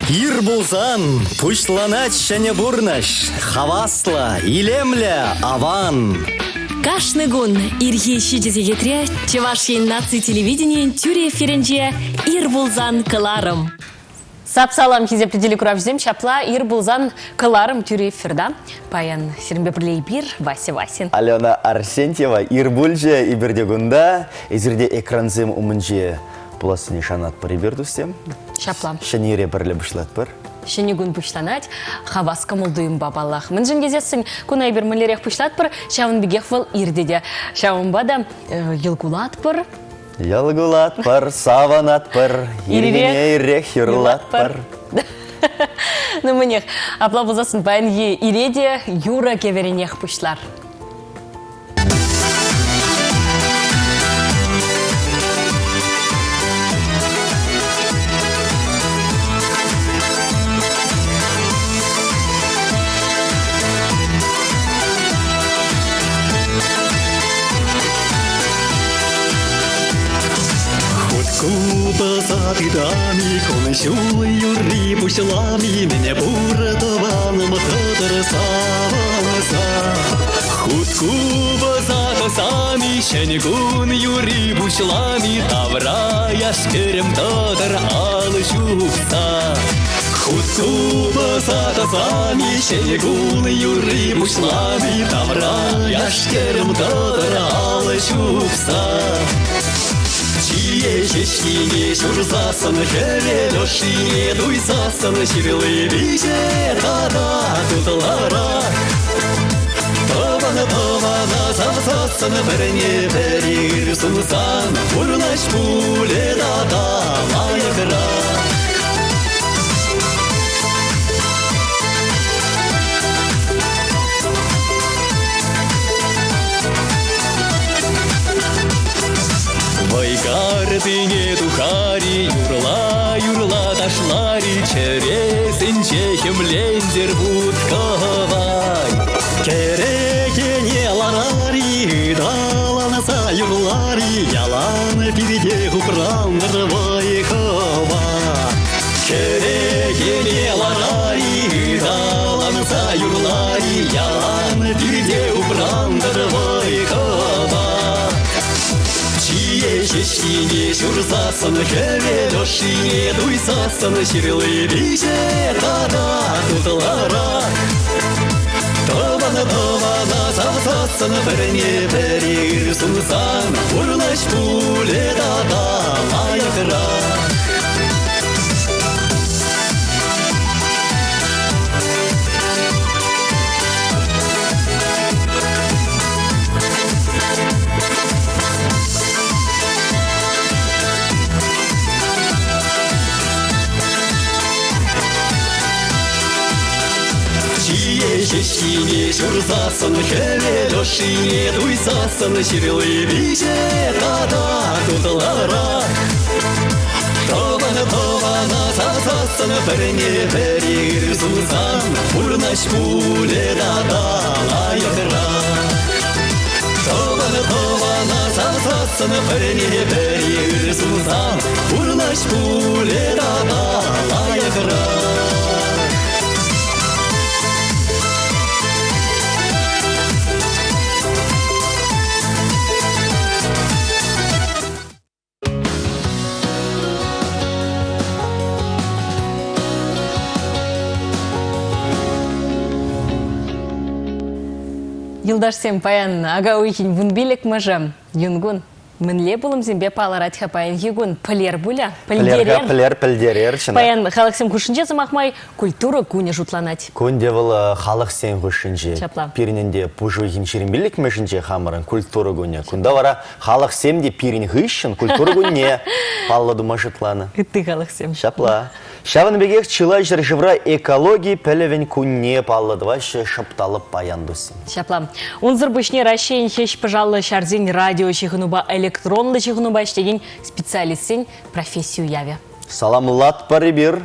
Ир пулсан пуҫланать ҫӗнӗ пурнӑҫ, хаваслӑ, илемлӗ, аван. Кашни кун ирхи ҫичӗ сехетре Чӑваш Ен наци телевиденийӗн тӳрӗ эфирӗнче Ир пулсан кӑларӑм. Сап-салам, хисеплӗ телекуравҫӑсем. Ҫапла ир пулсан кӑларӑм тӳрӗ эфирта. Паян сирӗнпе пӗрле эпир, Вася Васин. Алена Арсентьева ир пулчӗ, эпир те кунта. Эсир те экрансем умӗнче пулассине шанатпӑр эпир, туссем. Ҫапла. Ҫӗнӗ ире пӗрле пуҫлатпӑр. Ҫӗнӗ кун пуҫланать. Хавас кӑмӑл-туйӑмпа паллах. Мӗншӗн тесессӗн куна эпир мӗнлерех пуҫлатпӑр, ҫавӑн пекех вӑл иртӗ те. Ҫавӑнпа та йӑл кулатпӑр. Йӑл кулатпӑр, савӑнатпӑр, ирхине ирех юрлатпӑр. Ну, мӗнех, апла пулсассӑн паянхи ире те юрӑ кӗверенех пуҫлар. Купӑса тытами, кун-ҫул юрри пуҫлами, мӗне пур тӑванӑм тӑтӑр савӑнса. Хут купӑса тӑсами, ҫӗнӗ кун юрри пуҫлами, тавра яш-кӗрӗм тӑтӑр алӑ ҫупса. Хут купӑса тӑсами, ҫӗнӗ кун юрри пуҫлами, тавра яш-кӗрӗм тӑтӑр алӑ ҫупса. Чие ҫеҫкине ҫурсассӑн, хӗвел ӑшшине туйсассӑн ҫырли виҫе тата тутларах. Тӑван-тӑвана савсассӑн пӗрне пӗри ыр сунсан пурнӑҫ пулӗ тата лайӑхрах. Вӑйкартине тухари, юрла, юрла ташлари, чӗресенче хӗмлентӗр вут кӑвай. Кӗрекене ларари, ыталанса юрлари, ялан пирте хупрантӑр вӑй-хӑва. Кӗрекене ларари, ыталанса юрлари, ялан пирте упрантӑр вӑй-хӑва. Чие ҫеҫкине ҫурсассӑн, хӗвел ӑшшине туйсассӑн ҫырли виҫе тата тутларах. Тӑван-тӑвана савсассӑн, пӗрне пӗри ыр сунсан, пурнӑҫ пулӗ тата лайӑхрах. Чие ҫеҫкине ҫурсассӑн, хӗвел ӑшшине туйсассӑн ҫырли виҫе тата тутларах. Тӑван-тӑвана савсассӑн, пӗрне пӗри ыр сунсан, пурнӑҫ пулӗ тата лайӑхрах. Тӑван-тӑвана савсассӑн, пӗрне пӗри ыр сунсан, пурнӑҫ пулӗ тата лайӑхрах. Юлташсем, паян ака уйӑхӗн вунпиллӗкмӗшӗ юнкун. Мӗнле пулӑмсемпе палӑрать-ха паянхи кун? Пӗлер пулӗ? Пӗлтерер. Пӗлер, пӗлтерер, чӑнах. Паян халӑхсем хушшинче, сӑмах май, культура кунӗ шутланать. Кун те вӑл халӑхсен хушшинче. Ҫапла. Пирӗн ӗнтӗ пуш уйӑхӗн 25-мӗшӗнче хамӑрӑн культура кунӗ. Кунта вара Халӑхсем те пирӗн хыҫҫӑн культура кунне паллӑ тума шутланӑ. Ытти халӑхсем. Ҫапла. Ҫавӑн пекех чылай ҫӗршывра экологи пӗлӗвӗн кунне паллӑ тӑваҫҫӗ шӑп-талӑп паян туссем. Ҫапла. Унсӑр пуҫне Раҫҫейӗн хӗҫ-пӑшаллӑ ҫарсен радио ҫыхӑнупа электронлӑ ҫыхӑнупа ӗҫлекен специалистсен професси уявӗ. Саламлатпӑр эпир.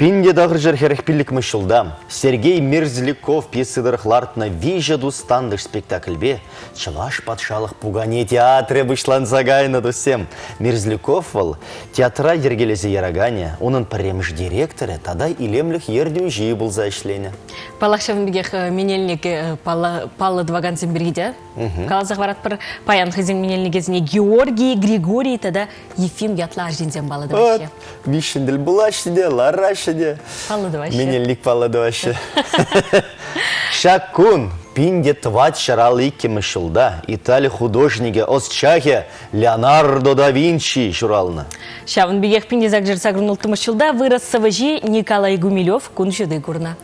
Пинте тӑхӑрҫӗр 45-мӗш ҫулта Сергей Мерзляков пьеси тӑрӑх лартнӑ «Виҫӗ тус тантӑш» спектакльпе Чӑваш патшалӑх пукане театрӗ пуҫланса кайнӑ, туссем. Мерзляков вӑл театра йӗркелесе яраканӗ, унӑн пӗрремӗш директорӗ тата илемлӗх ертӳҫи пулса ӗҫленӗ. Паллах, ҫавӑн пекех менелник паллӑ тӑвакансем пирки те каласа хӑваратпӑр. Паян хӑйсен менелникӗсене Георгий, Григорий тата Ефим ятлӑ арҫынсем паллӑ тӑваҫҫӗ. Виҫҫӗн тӗл пулаҫҫӗ те, лараҫҫӗ те. Паллӑ тӑваҫҫӗ. Менелник паллӑ тӑваҫҫӗ. Ҫак кун 1452 ҫулта Итали художникӗ, ӑсчахӗ Леонардо да Винчи ҫуралнӑ. Ҫавӑн пекех 1886 ҫулта вырӑс сӑвӑҫи Николай Гумилев кун ҫути курнӑ.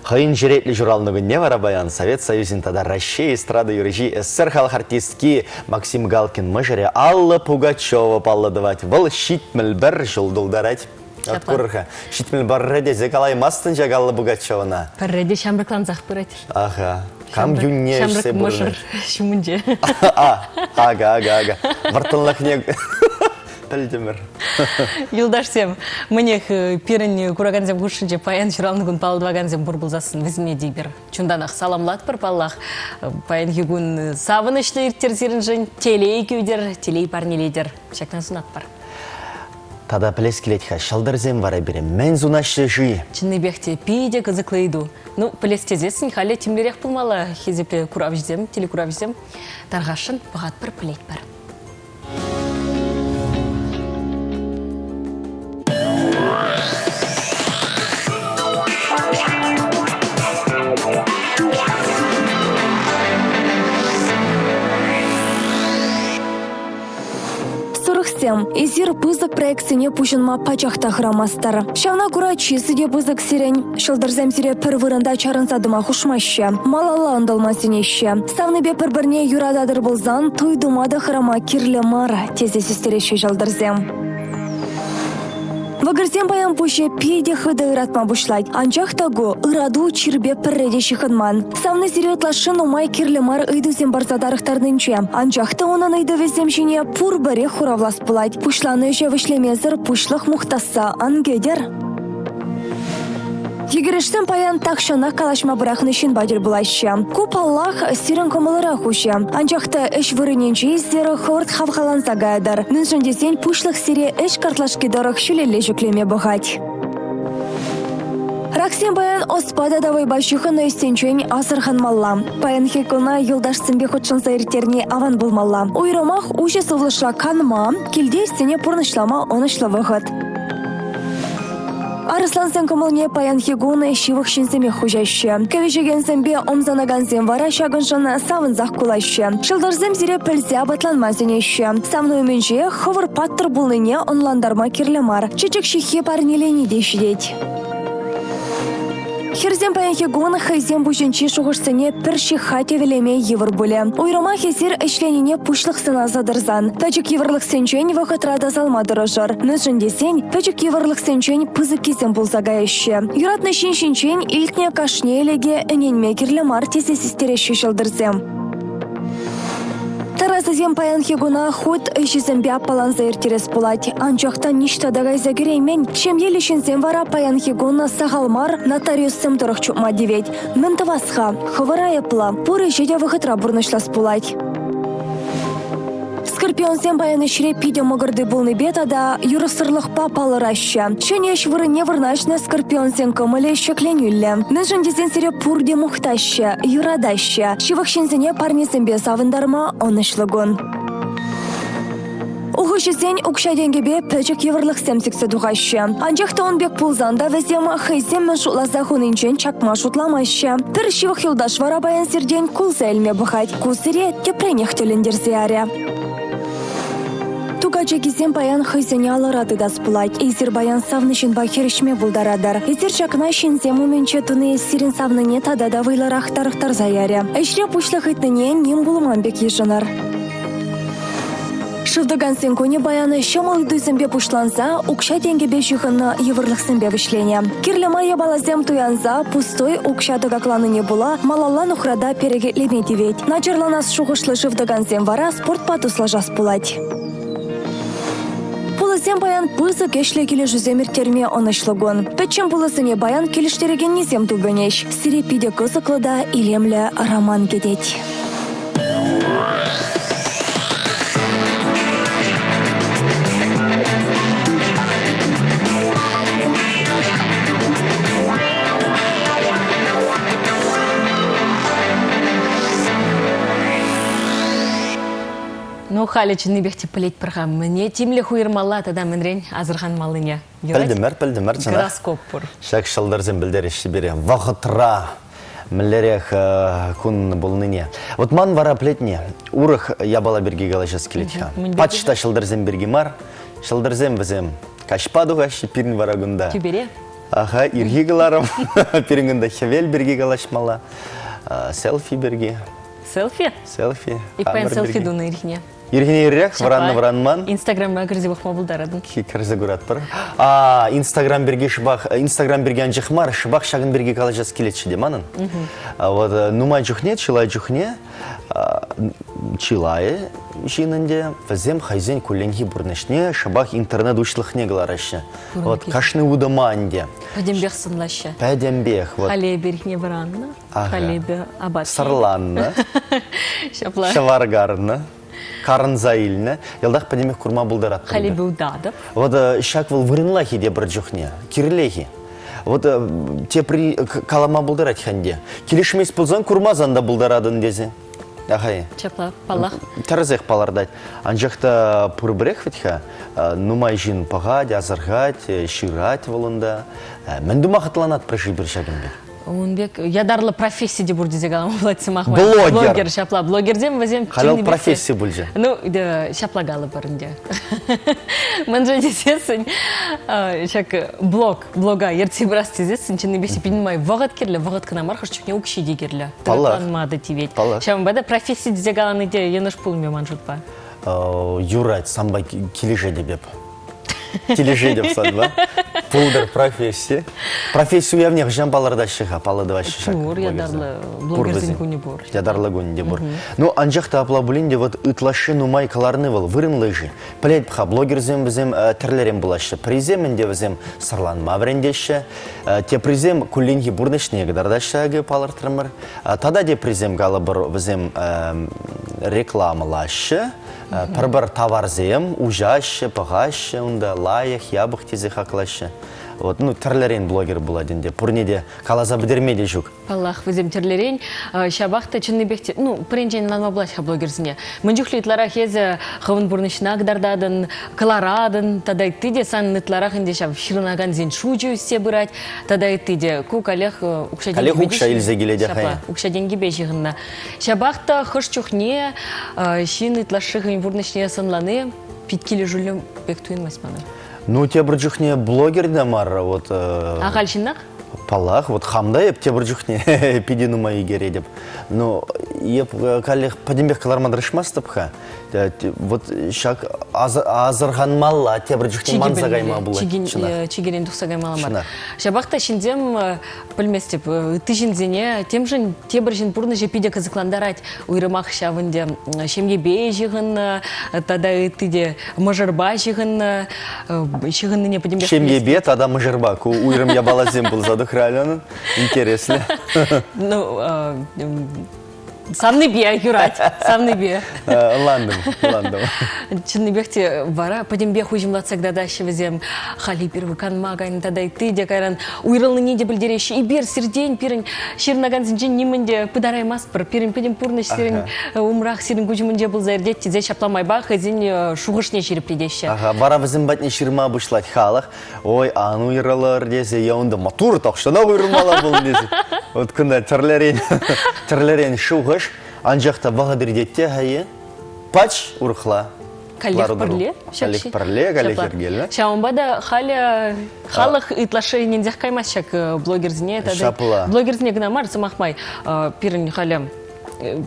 Хӑйӗн черетлӗ ҫуралнӑ кунне вара паян Совет Союзӗн тата Раҫҫей эстрада юрӑҫи СССР халӑх артистки Максим Галкин мӑшӑрӗ Алла Пугачева паллӑ тӑвать. Вӑл 71 ҫул тултарать. Кур-ха, 71 тесе калаймастӑн ҫак Алла Пугачевӑна. Пӗрре те ҫамрӑклансах пырать. Аха. Кам юнне ӗҫсе Ҫамрӑк мӑшӑр ҫумӗнче. А, ага, ага, ага. Вӑрттӑнлӑхне пӗлтӗмӗр. Юлташсем, мӗнех, пирӗн куракансем хушшинче паян ҫуралнӑ кун паллӑ тӑвакансем пур пулсассӑн вӗсене те эпир чунтанах саламлатпӑр, паллах. Паянхи кун савӑнӑҫлӑ ирттер сирӗншӗн, телей кӳтӗр, телей парнелетӗр. Ҫакна сунатпӑр. Тата пӗлес килет-ха, ҫӑлтӑрсем вара пире мӗн сунаҫҫӗ-ши? Чӑннипех те питӗ кӑсӑклӑ ыйту. Ну, пӗлес тесессӗн халӗ тимлӗрех пулмалла, хисеплӗ куравҫӑсем, телекуравҫӑсем. Тархасшӑн пӑхатпӑр, пӗлетпӗр. Сурӑхсем, эсир пысӑк проектсене пуҫӑнма пачах та хӑрамастӑр. Ҫавна кура чысӗ те пысӑк сирӗн. Ҫӑлтӑрсем сире пӗр вырӑнта чарӑнса тӑма хушмаҫҫӗ, малалла ӑнтӑлма сӗнеҫҫӗ. Савнипе пӗр-пӗрне юрататӑр пулсан туй тума та хӑрама кирлӗ мар, тесе систереҫҫӗ ҫӑлтӑрсем. Вӑкӑрсем паян пуҫӗ питӗ хытӑ ыратма пуҫлать. Анчах та ку ырату чирпе пӗрре те ҫыхӑнман. Савни сире ытлашши нумай кирлӗ мар ыйтусем парса тарӑхтарнинче. Анчах та унӑн ыйтӑвӗсем ҫине пурпӗрех хуравлас пулать. Пуҫланӑ ӗҫе вӗҫлемесӗр пуҫлӑх мухтасса ан кӗтӗр. Йӗкӗрешсем паян тахҫанах калаҫма пӑрахнӑ ҫынпа тӗл пулаҫҫӗ. Ку, паллах, сирӗн кӑмӑлӑра хуҫӗ. Анчах та ӗҫ вырӑнӗнче эсир хӑвӑрт хавхаланса каятӑр. Мӗншӗн тесен пуҫлӑх сире ӗҫ картлашки тӑрӑх ҫӳлелле ҫӗклеме пӑхать. Раксем паян ӑспа тата вӑйпа ҫыхӑннӑ ӗҫсенчен асӑрханмалла. Паянхи куна юлташсемпе хутшӑнса ирттерни аван пулмалла. Уйрӑмах уҫӑ сывлӑшра канма, килте ӗҫсене пурнӑҫлама ӑнӑҫлӑ вӑхӑт. Арӑслансен кӑмӑлне паянхи кун ҫывӑх ҫынсемех хуҫаҫҫӗ. Кӗвӗҫекенсемпе ӑмсанакансем вара ҫакӑншӑн савӑнсах кулаҫҫӗ. Ҫӑлтӑрсем сире пӗлсе апатланма сӗнеҫҫӗ. Савнӑ умӗнче хӑвӑр паттӑр пулнине ӑнлантарма кирлӗ мар. Чечек ҫыххи парнелени те ҫитет. Хӗрсем паянхи кун хӑйсен пуҫӗнчи шухӑшсене пӗр ҫыхха тӗвӗлеме йывӑр пулӗ. Уйрӑмах эсир ӗҫленине пуҫлӑх сӑнаса тӑрсан. Пӗчӗк йывӑрлӑхсенчен вӑхӑтра тасалма тӑрӑшӑр. Мӗншӗн тесен пӗчӗк йывӑрлӑхсенчен пысӑккисем пулса каяҫҫӗ. Юратнӑ ҫын ҫинчен илтнӗ кашни элеке ӗненме кирлӗ мар тесе систереҫҫӗ ҫӑлтӑрсем. Тарасасем паянхи куна хут ӗҫӗсемпе аппаланса ирттерес пулать. Анчах та ниҫта та кайса кӗреймен. Ҫемьеллӗ ҫынсем вара паянхи кун сахал мар нотариуссем тӑрӑх чупма тивет. Мӗн тӑвас-ха? Хӑвӑр айӑплӑ. Пур ӗҫе те вӑхӑтра пурнӑҫлас пулать. Скорпионсем паян ӗҫре питӗ мӑкӑрти пулнипе тата юрӑхсӑрлӑхпа палӑраҫҫӗ. Ҫӗнӗ ӗҫ вырӑнне вырнаҫнӑ скорпионсен кӑмӑлӗ ҫӗкленӳллӗ. Мӗншӗн тесен сире пурте мухтаҫҫӗ, юратаҫҫӗ. Ҫывӑх ҫынсене парнесемпе савӑнтарма ӑнӑҫлӑ кун. Ухӑҫӑсен укҫа-тенкӗпе пӗчӗк йывӑрлӑхсем сиксе тухаҫҫӗ. Анчах та ун пек пулсан та вӗсем хӑйсем мӗн шутласа хунинчен чакма шутламаҫҫӗ. Пӗр ҫывӑх юлташ вара паян сиртен кулса илме пӑхать. Ку сире тӗпренех тӗлӗнтерсе ярӗ. Тукачакисем паян хӑйсене алӑра тытас пулать. Эсир паян савнӑ ҫынпа хирӗҫме пултаратӑр. Эсир ҫакна ҫынсем умӗнче туни сирӗн савнине тата та вӑйлӑрах тарӑхтарса ярӗ. Ӗҫре пуҫлӑх ыйтнине ним пулман пек йышӑнӑр. Шывтӑкансен кунӗ паян ҫӑмӑл ыйтусемпе пуҫланса укҫа-тенкӗпе ҫыхӑннӑ йывӑрлӑхсемпе вӗҫленӗ. Кирлӗ мар япаласем туянса пустой укҫа тӑкакланине пула малалла нухрата перекетлеме тивет. Начарланас шухӑшлӑ шывтӑкансем вара спортпа туслашас пулать. Пулӑсем паян пысӑк ӗҫлӗ килӗшӳсем ирттерме ӑнӑҫлӑ кун. Пӗччен пулӑсене паян килӗштерекеннисем тупӑнӗҫ. Сире питӗ кӑсӑклӑ та илемлӗ роман кӗтет. Ну, халӗ чӑннипех те пӗлетпӗр-ха, мӗне тимлӗх уйӑрмалла тата мӗнрен асӑрханмаллине. Пӗлтӗмӗр, пӗлтӗмӗр, чӑнах. Гороскоп пур. Ҫак ҫӑлтӑрсем пӗлтереҫҫӗ пире. Вӑхӑтра мӗнлерех кун пулнине. Вот ман вара плетне урӑх япала пирки калаҫас килет-ха. Пач та ҫӑлтӑрсем пирки мар. Ҫӑлтӑрсем вӗсем каҫпа тухаҫҫӗ пирӗн вара кунта. Тӳпере? Аха, ирхи кӑларӑм. Пирӗн кунта хӗвел пирки калаҫмалла. Селфи пирки. Селфи? Селфи. Икпен селфи тунӑ ирхине. Ирхине ирех вӑраннӑ-вӑранман. Инстаграмра кӗрсе пӑхма пултаратӑн. Кӗрсе куратпӑр. А, Инстаграм пирки шӑпах, Инстаграм пирки анчах мар, шӑпах ҫакӑн пирки калаҫас килетчӗ те манӑн. Вот э, нумай чухне, чылай чухне, чылай ҫын ӗнтӗ, вӗсем хӑйсен кулленхи пурнӑҫне шӑпах интернет уҫлӑхне кӑлараҫҫӗ. Вот кашни утӑма ӗнтӗ. Пӗтӗмпех сӑнлаҫҫӗ. Пӗтӗмпех. Вот. Халӗ эпир ирхине вӑраннӑ. Халӗ апат. Сӑрланнӑ. Ҫапла. Ҫӑвар карнӑ. Карӑнса илнӗ. Йӑлтах пӗтӗмех курма пултаратпӑр. Халӗ утатӑп. Вот ҫак вӑл вырӑнлах-и тепӗр чухне, кирлех-и? Вот тепри калама пултарать-ха ӗнтӗ. Килӗшмест пулсан курмасан та пултаратӑн тесе. Ахай. Ҫапла, паллах. Тӗрӗсех палӑртать. Анчах та пурпӗрех вӗт-ха. Нумай ҫын пӑхать, асӑрхать, ҫырать вӑл унта. Мӗн тума хӑтланатпӑр-ши пир ҫакӑн пек? Ун пек ятарлӑ професси те пур тесе калама пулать сӑмах май. Блогер. Блогер, ҫапла. Блогерсем вӗсем Халал професси пулчӗ. Ну, ҫапла калӑпӑр ӗнтӗ. Мӗншӗн тесессӗн ҫак блог, блога ертсе пырас тесессӗн чӑннипех те пин нумай вӑхӑт кирлӗ, вӑхӑт кӑна мар, хӑш чухне укҫи те кирлӗ. Паллах. Тӑкакланма та тивет. Паллах. Ҫавӑнпа та професси тесе калани те йӑнӑш пулмӗ ман шутпа. Юрать, санпа килӗшетӗп эп. Килӗшетӗп санпа. Пултӑр професси. Професси уявне хӑҫан палӑртаҫҫӗ-ха, паллӑ тӑваҫҫӗ ҫак Пур, ятарлӑ блогерсен кунӗ пур. Ятарлӑ кунӗ те пур. Ну, анчах та апла пулин те вот ытлашши нумай кӑларни вӑл вырӑнлӑ-ши? Пӗлетпӗр-ха, блогерсем вӗсем тӗрлӗрен пулаҫҫӗ. Пӗрисем ӗнтӗ вӗсем сӑрланма вӗрентеҫҫӗ, теприсем кулленхи пурнӑҫне кӑтартаҫҫӗ, акӑ палӑртрӑмӑр. Тата теприсем, калӑпӑр, вӗсем рекламӑлаҫҫӗ, Пӗр-пӗр таварсем уҫаҫҫӗ, пӑхаҫҫӗ унта, лайӑх, япӑх тесе хаклаҫҫӗ. Вот, ну, тӗрлӗрен блогер пулать ӗнтӗ. Пурне те каласа пӗтерме те ҫук. Паллах, вӗсем тӗрлӗрен. Ҫапах та чӑннипех те, ну, пӗринчен ӑнланма пулать-ха блогерсене. Мӗн чухлӗ ытларах эсӗ хӑвӑн пурнӑҫна кӑтартатӑн, кӑларатӑн тата ытти те санӑн ытларах ӗнтӗ ҫав ҫырӑнакансен шучӗ ӳссе пырать тата ытти те. Ку каллех укҫа-тенкӗпе Каллех укҫа илсе килет Ҫапла, укҫа-тенкӗпе ҫыхӑннӑ. Ҫапах та хӑш чухне ҫын ытлашши хӑйӗн пурнӑҫне сӑнлани пит килӗшӳллӗ пек туйӑнмасть мана. Ну, тепӗр чухне блогер те мар, вот... Ахаль ҫыннах? Паллах, вот хам та эп тепӗр чухне питӗ нумай ӳкеретӗп. Ну, эп каллех пӗтӗмпех кӑларма тӑрӑшмастӑп-ха. Вот ҫак асӑрханмалла, тепӗр чухне манса кайма пулать. Чикӗрен тухса каймалла мар. Ҫапах та ҫынсем пӗлместӗп, ытти ҫынсене темшӗн тепӗр ҫын пурнӑҫӗ питӗ кӑсӑклантарать. Уйрӑмах ҫав ӗнтӗ ҫемьепе ҫыхӑннӑ тата ытти те мӑшӑрпа ҫыхӑннӑ, ҫыхӑннине пӗтӗмпех Ҫемьепе тата мӑшӑрпа ку уйрӑм япаласем пулса тухрӗ, Алена. Интереслӗ. Ну, Савнипе юрать, савнипе. Ӑнлантӑм, ӑнлантӑм. Чӑннипех те вара пӗтӗмпех уҫӑмлатса кӑтартаҫҫӗ вӗсем. Халь эпир канма кайнӑ тата ытти те кайран уйрӑлнине те пӗлтереҫҫӗ. Эпир сиртен, пирӗн ҫырӑнакансенчен нимӗн те пытараймастпӑр. Пирӗн пӗтӗм пурнӑҫ сирӗн умрах, сирӗн куҫ умӗнче пулса иртет тесе ҫапла майпа хӑйсен шухӑшне ҫирӗплетеҫҫӗ. Ага, вара вӗсем патне ҫырма пуҫлать халӑх. Ой, ан уйрӑлӑр тесе, я унта матур тахҫанах уйрӑлмалла пулнӑ тесе. Вот кунта тӗрлӗрен, тӗрлӗрен шухӑш, анчах та вӑхӑт иртет те хайе пач урӑхла. Каллех пӗрле. Каллех пӗрле, каллех йӗркеллӗ. Ҫавӑнпа та халӗ халӑх ытлашши ӗненсех каймасть ҫак блогерсене. Ҫапла. Блогерсене кӑна мар, сӑмах май, пирӗн халӗ.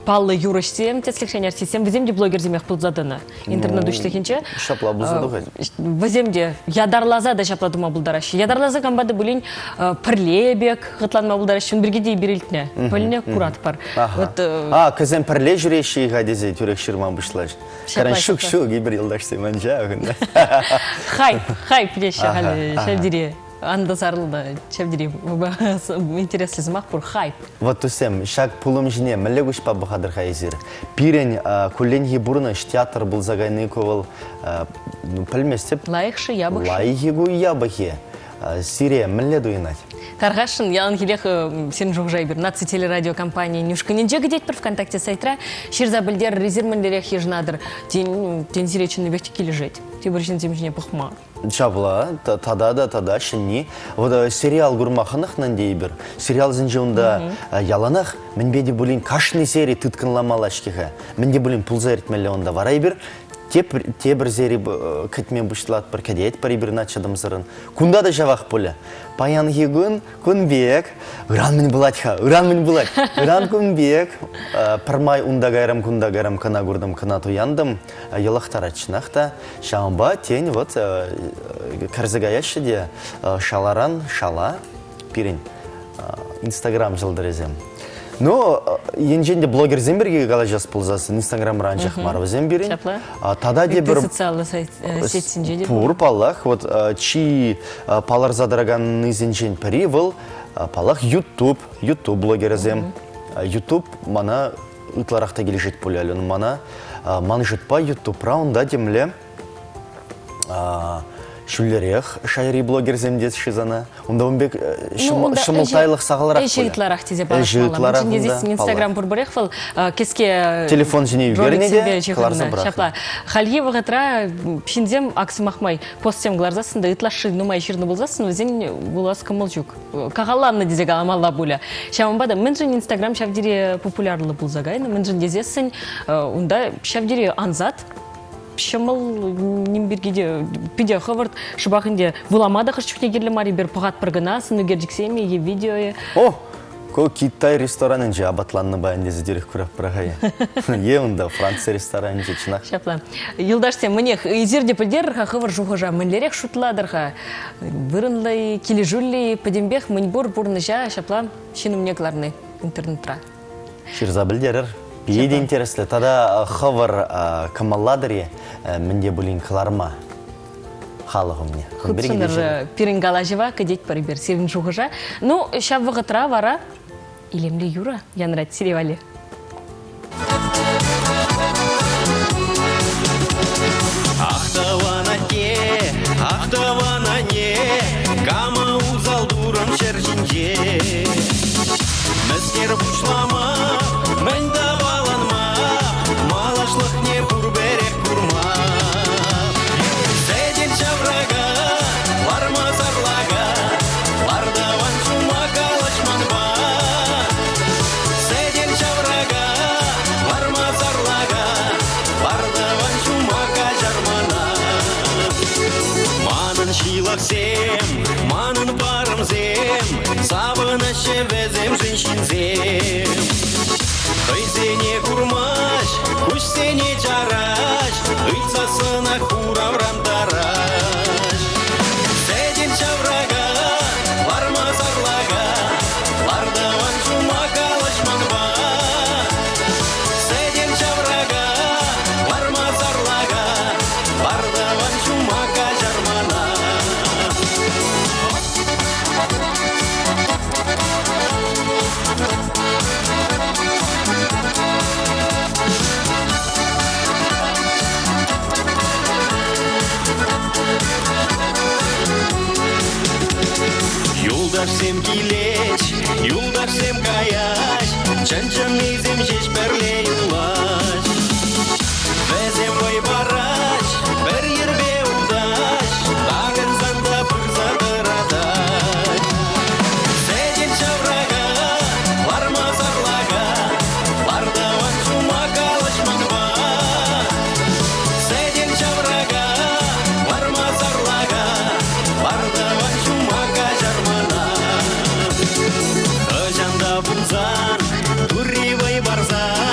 паллӑ юрӑҫсем, тӗслӗхрен артистсем, вӗсем те блогерсемех пулса тӑнӑ интернет уҫлӑхӗнче. Ҫапла пулса тухать. Вӗсем те ятарласа та ҫапла тума пултараҫҫӗ. Ятарласа кампа та пулин пӗрле пек хӑтланма пултараҫҫӗ. Ун пирки те эпир илтнӗ, пӗлнӗ, куратпӑр. Вот, А, кӗсем пӗрле ҫӳреҫҫӗ-и-ха тесе тӳрех ҫырма пуҫлаҫ. Каран ҫук, ҫук, эпир юлташсем анчах. Хайп, хайп теҫҫӗ халӗ ҫав тери. Ан сарӑлнӑ ҫав тери интереслӗ сӑмах пур, хайп. Вот туссем, ҫак пулӑм ҫине мӗнле куҫпа пӑхатӑр-ха эсир? Пирӗн кулленхи пурнӑҫ театр пулса кайни ку вӑл пӗлместӗп. Лайӑх-ши, япӑх-ши? Лайӑх-и ку, япӑх-и? Сире мӗнле туйӑнать? Тархасшӑн, яланхилех сирӗн шухӑша эпир наци телерадиокомпанийӗн ушкӑнӗнче кӗтетпӗр ВКонтакте сайтра. Ҫырса пӗлтерӗр, эсир мӗнлерех йышӑнатӑр. Тен, тен сире чӑннипех те килӗшет тепӗр ҫынсем ҫине пӑхма. Ҫапла, тата та тата ҫӗнни. Вот сериал курма хӑнӑхнӑ ӗнтӗ эпир. Сериалсенче унта яланах мӗнпе те пулин кашни сери тыткӑнламалла-ҫке-ха. Мӗн те пулин пулса иртмелле унта. Вара эпир тепӗр сери кӗтме пуҫлатпӑр, кӗтетпӗр эпир ӑна чӑтӑмсӑррӑн. Кунта та ҫавах пулӗ. Паянхи кун кун пек. Ыран мӗн пулать-ха? Ыран мӗн пулать? Ыран кун пек. Пӗрмай унта кайрӑм, кунта кайрӑм, кӑна куртӑм, кӑна туянтӑм. Йӑлӑхтарать чӑнах та. Ҫавӑнпа, тен, вот кӗрсе каяҫҫӗ те шаларан шала пирӗн Инстаграм ҫӑлтӑрӗсем. Ну, енчен те блогерсем пирки калаҫас пулсассӑн Инстаграмра анчах мар вӗсем пирӗн. Ҫапла. Тата тепӗр социаллӑ сетьсенче те пур, паллах. Вот чи палӑрса тӑраканнисенчен пӗри вӑл, паллах, YouTube, YouTube блогерӗсем. YouTube мана ытларах та килӗшет пуль, Алена. Мана ман шутпа Ютубра унта темле ҫӳллӗрех шайри блогерсем тес-ши сана? Унта ун пек ҫӑмӑлттайлӑх сахалрах Ӗҫӗ ытларах тесе палӑртмалла. Мӗншӗн тесессӗн Инстаграм пурпӗрех вӑл кӗске телефон ҫине ӳкернӗ те кӑларса пӑрахнӑ. Ҫапла. Хальхи вӑхӑтра ҫынсем ак сӑмах май постсем кӑларсассӑн та ытлашши нумай ҫырнӑ пулсассӑн вӗсен вулас кӑмӑл ҫук. Кахалланнӑ тесе каламалла пулӗ. Ҫавӑнпа та мӗншӗн Инстаграм ҫав тери популярлӑ пулса кайнӑ? Мӗншӗн тесессӗн унта ҫав тери ансат ҫӑмӑл ним пирки те питӗ хӑвӑрт. Шӑпах ӗнтӗ вулама та хӑш чухне кирлӗ мар, эпир пӑхатпӑр кӑна сӑнӳкерчӗксем-и е видео-и. О, ку Китай ресторанӗнче апатланнӑ паян тесе тӳрех курап пӑрахая. Е унта Франци ресторанӗнче чӑнах. Ҫапла. Юлташсем, мӗнех, эсир те пӗлтерӗр-ха хӑвӑр шухӑша, мӗнлерех шутлатӑр-ха? Вырӑнлӑ-и, килӗшӳллӗ-и, пӗтӗмпех мӗнпур пурнӑҫа ҫапла ҫын умне кӑларни интернетра. Ҫырса пӗлтерӗр. Питӗ интереслӗ. Тата хӑвӑр кӑмӑллатӑр-и мӗн те пулин кӑларма халӑх умне? Хутшӑнӑр пирӗн калаҫӑва, кӗтетпӗр эпир сирӗн шухӑша. Ну, ҫав вӑхӑтра вара илемлӗ юрӑ янрать сире валли. Ах, тӑван атте, ах, тӑван анне, кама усал турӑм ҫӗр ҫинче? Мӗскер пуҫлама, мӗн таваланма, малашлӑхне пурпӗрех курма. Сӗтел ҫаврака, ларма сарлака, лартаван ҫума калаҫманпа. Сӗтел ҫаврака, ларма сарлака, лартаван ҫума каҫармана. Манӑн ҫылӑхсем, манӑн парӑмсем, савӑнаҫҫӗ вӗсемшӗн ҫынсем. Хӑйсене курмасть, куҫсене чараҫ, ыйтсассӑнах хуравран тараҫ. Сӗтел ҫаврака, ларма сарлака, лартаван ҫума калаҫманпа. Сӗтел ҫаврака, ларма сарлака, лартаван ҫума каҫармана. Юлташсем килеҫ, юлташсем каяҫ, чӑн-чӑннисем ҫеҫ пӗрле юлаҫ. Вӗсем вӑй параҫ, пӗр йӗрпе утаҫ, такӑнсан та пырса тӑратаҫ. Сӗтел ҫаврака, ларма сарлака, лартаван ҫума калаҫманпа. Сӗтел ҫаврака, ларма сарлака, лартаван ҫума каҫармана. Хӑҫан та пулсан, турри вӑй парсан.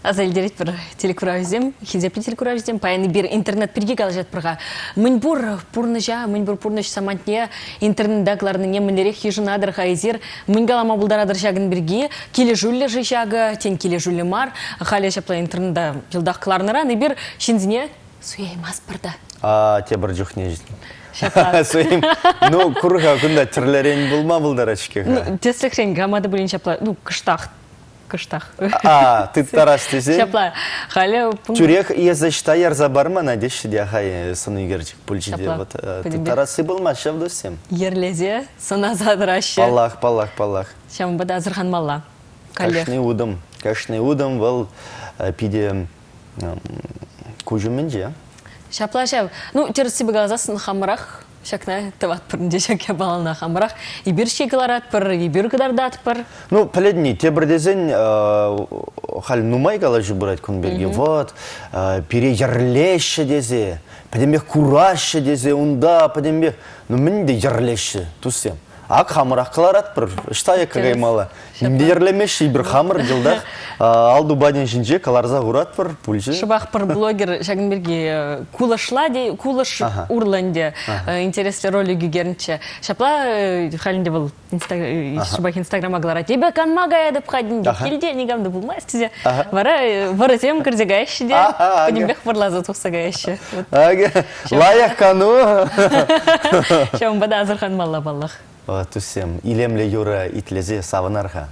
Аса илтеретпӗр телекуравҫӑсем, хисеплӗ телекуравҫӑсем, паян эпир интернет пирки калаҫатпӑр-ха. Мӗнпур пурнӑҫа, мӗнпур пурнӑҫ самантне интернета кӑларнине мӗнлерех йышӑнатӑр-ха эсир? Мӗн калама пултаратӑр ҫакӑн пирки? Килӗшӳллӗ-ши ҫакӑ, тен, килӗшӳллӗ мар? Халӗ ҫапла интернета йӑлтах кӑларнӑран эпир ҫынсене суяймастпӑр та. А, тепӗр чухне Ҫапла. Суем. Ну, кур-ха, кунта тӗрлӗрен пулма пултарать-ҫке-ха. Ну, тӗслӗхрен кама та пулин ҫапла, ну, кӑштах кӑштах. А, тыттарас тесе? Ҫапла. Халӗ Тӳрех эсӗ ӑҫта ярса пар мана теҫҫӗ те хай сӑн ӳкерчӗк пулчӗ те. Вот тыттарасси пулмасть ҫав туссем. Йӗрлесе сӑнаса тӑраҫҫӗ. Паллах, паллах, паллах. Ҫавӑнпа та асӑрханмалла. Каллех. Кашни утӑм, кашни утӑм вӑл питӗ куҫ умӗнче. Ҫапла ҫав. Ну, тӗрӗссипе каласассӑн хамӑрах ҫакна тӑватпӑр ӗнтӗ ҫак япалана хамӑрах. Эпир ҫи кӑларатпӑр, эпир кӑтартатпӑр. Ну, пӗлетни, тепӗр тесен, халь нумай калаҫу пырать кун пирки. Вот, пире йӗрлеҫҫӗ тесе, пӗтӗмпех кураҫҫӗ тесе, унта пӗтӗмпех. Ну, мӗн те йӗрлеҫҫӗ, туссем. Ак хамӑрах кӑларатпӑр, ӑҫта якка каймалла. Нимте йӗрлемеҫҫӗ, эпир хамӑр йӑлтах ал тупанӗ ҫинче кӑларса хуратпӑр, пулчӗ. Шӑпах пӗр блогер ҫакӑн пирки кулӑшла те, кулӑш урлӑ ӗнтӗ интереслӗ ролик ӳкернӗччӗ. Ҫапла халь ӗнтӗ вӑл шӑпах Инстаграма кӑларать. Эпӗ канма каятӑп-ха килте никам та пулмасть тесе. Вара вӑрӑсем кӗрсе каяҫҫӗ те пӗтӗмпех вӑрласа тухса каяҫҫӗ. Лайӑх кану. Ҫавӑнпа та асӑрханмалла паллах. Туссем, илемлӗ юрӑ итлесе савӑнар-ха.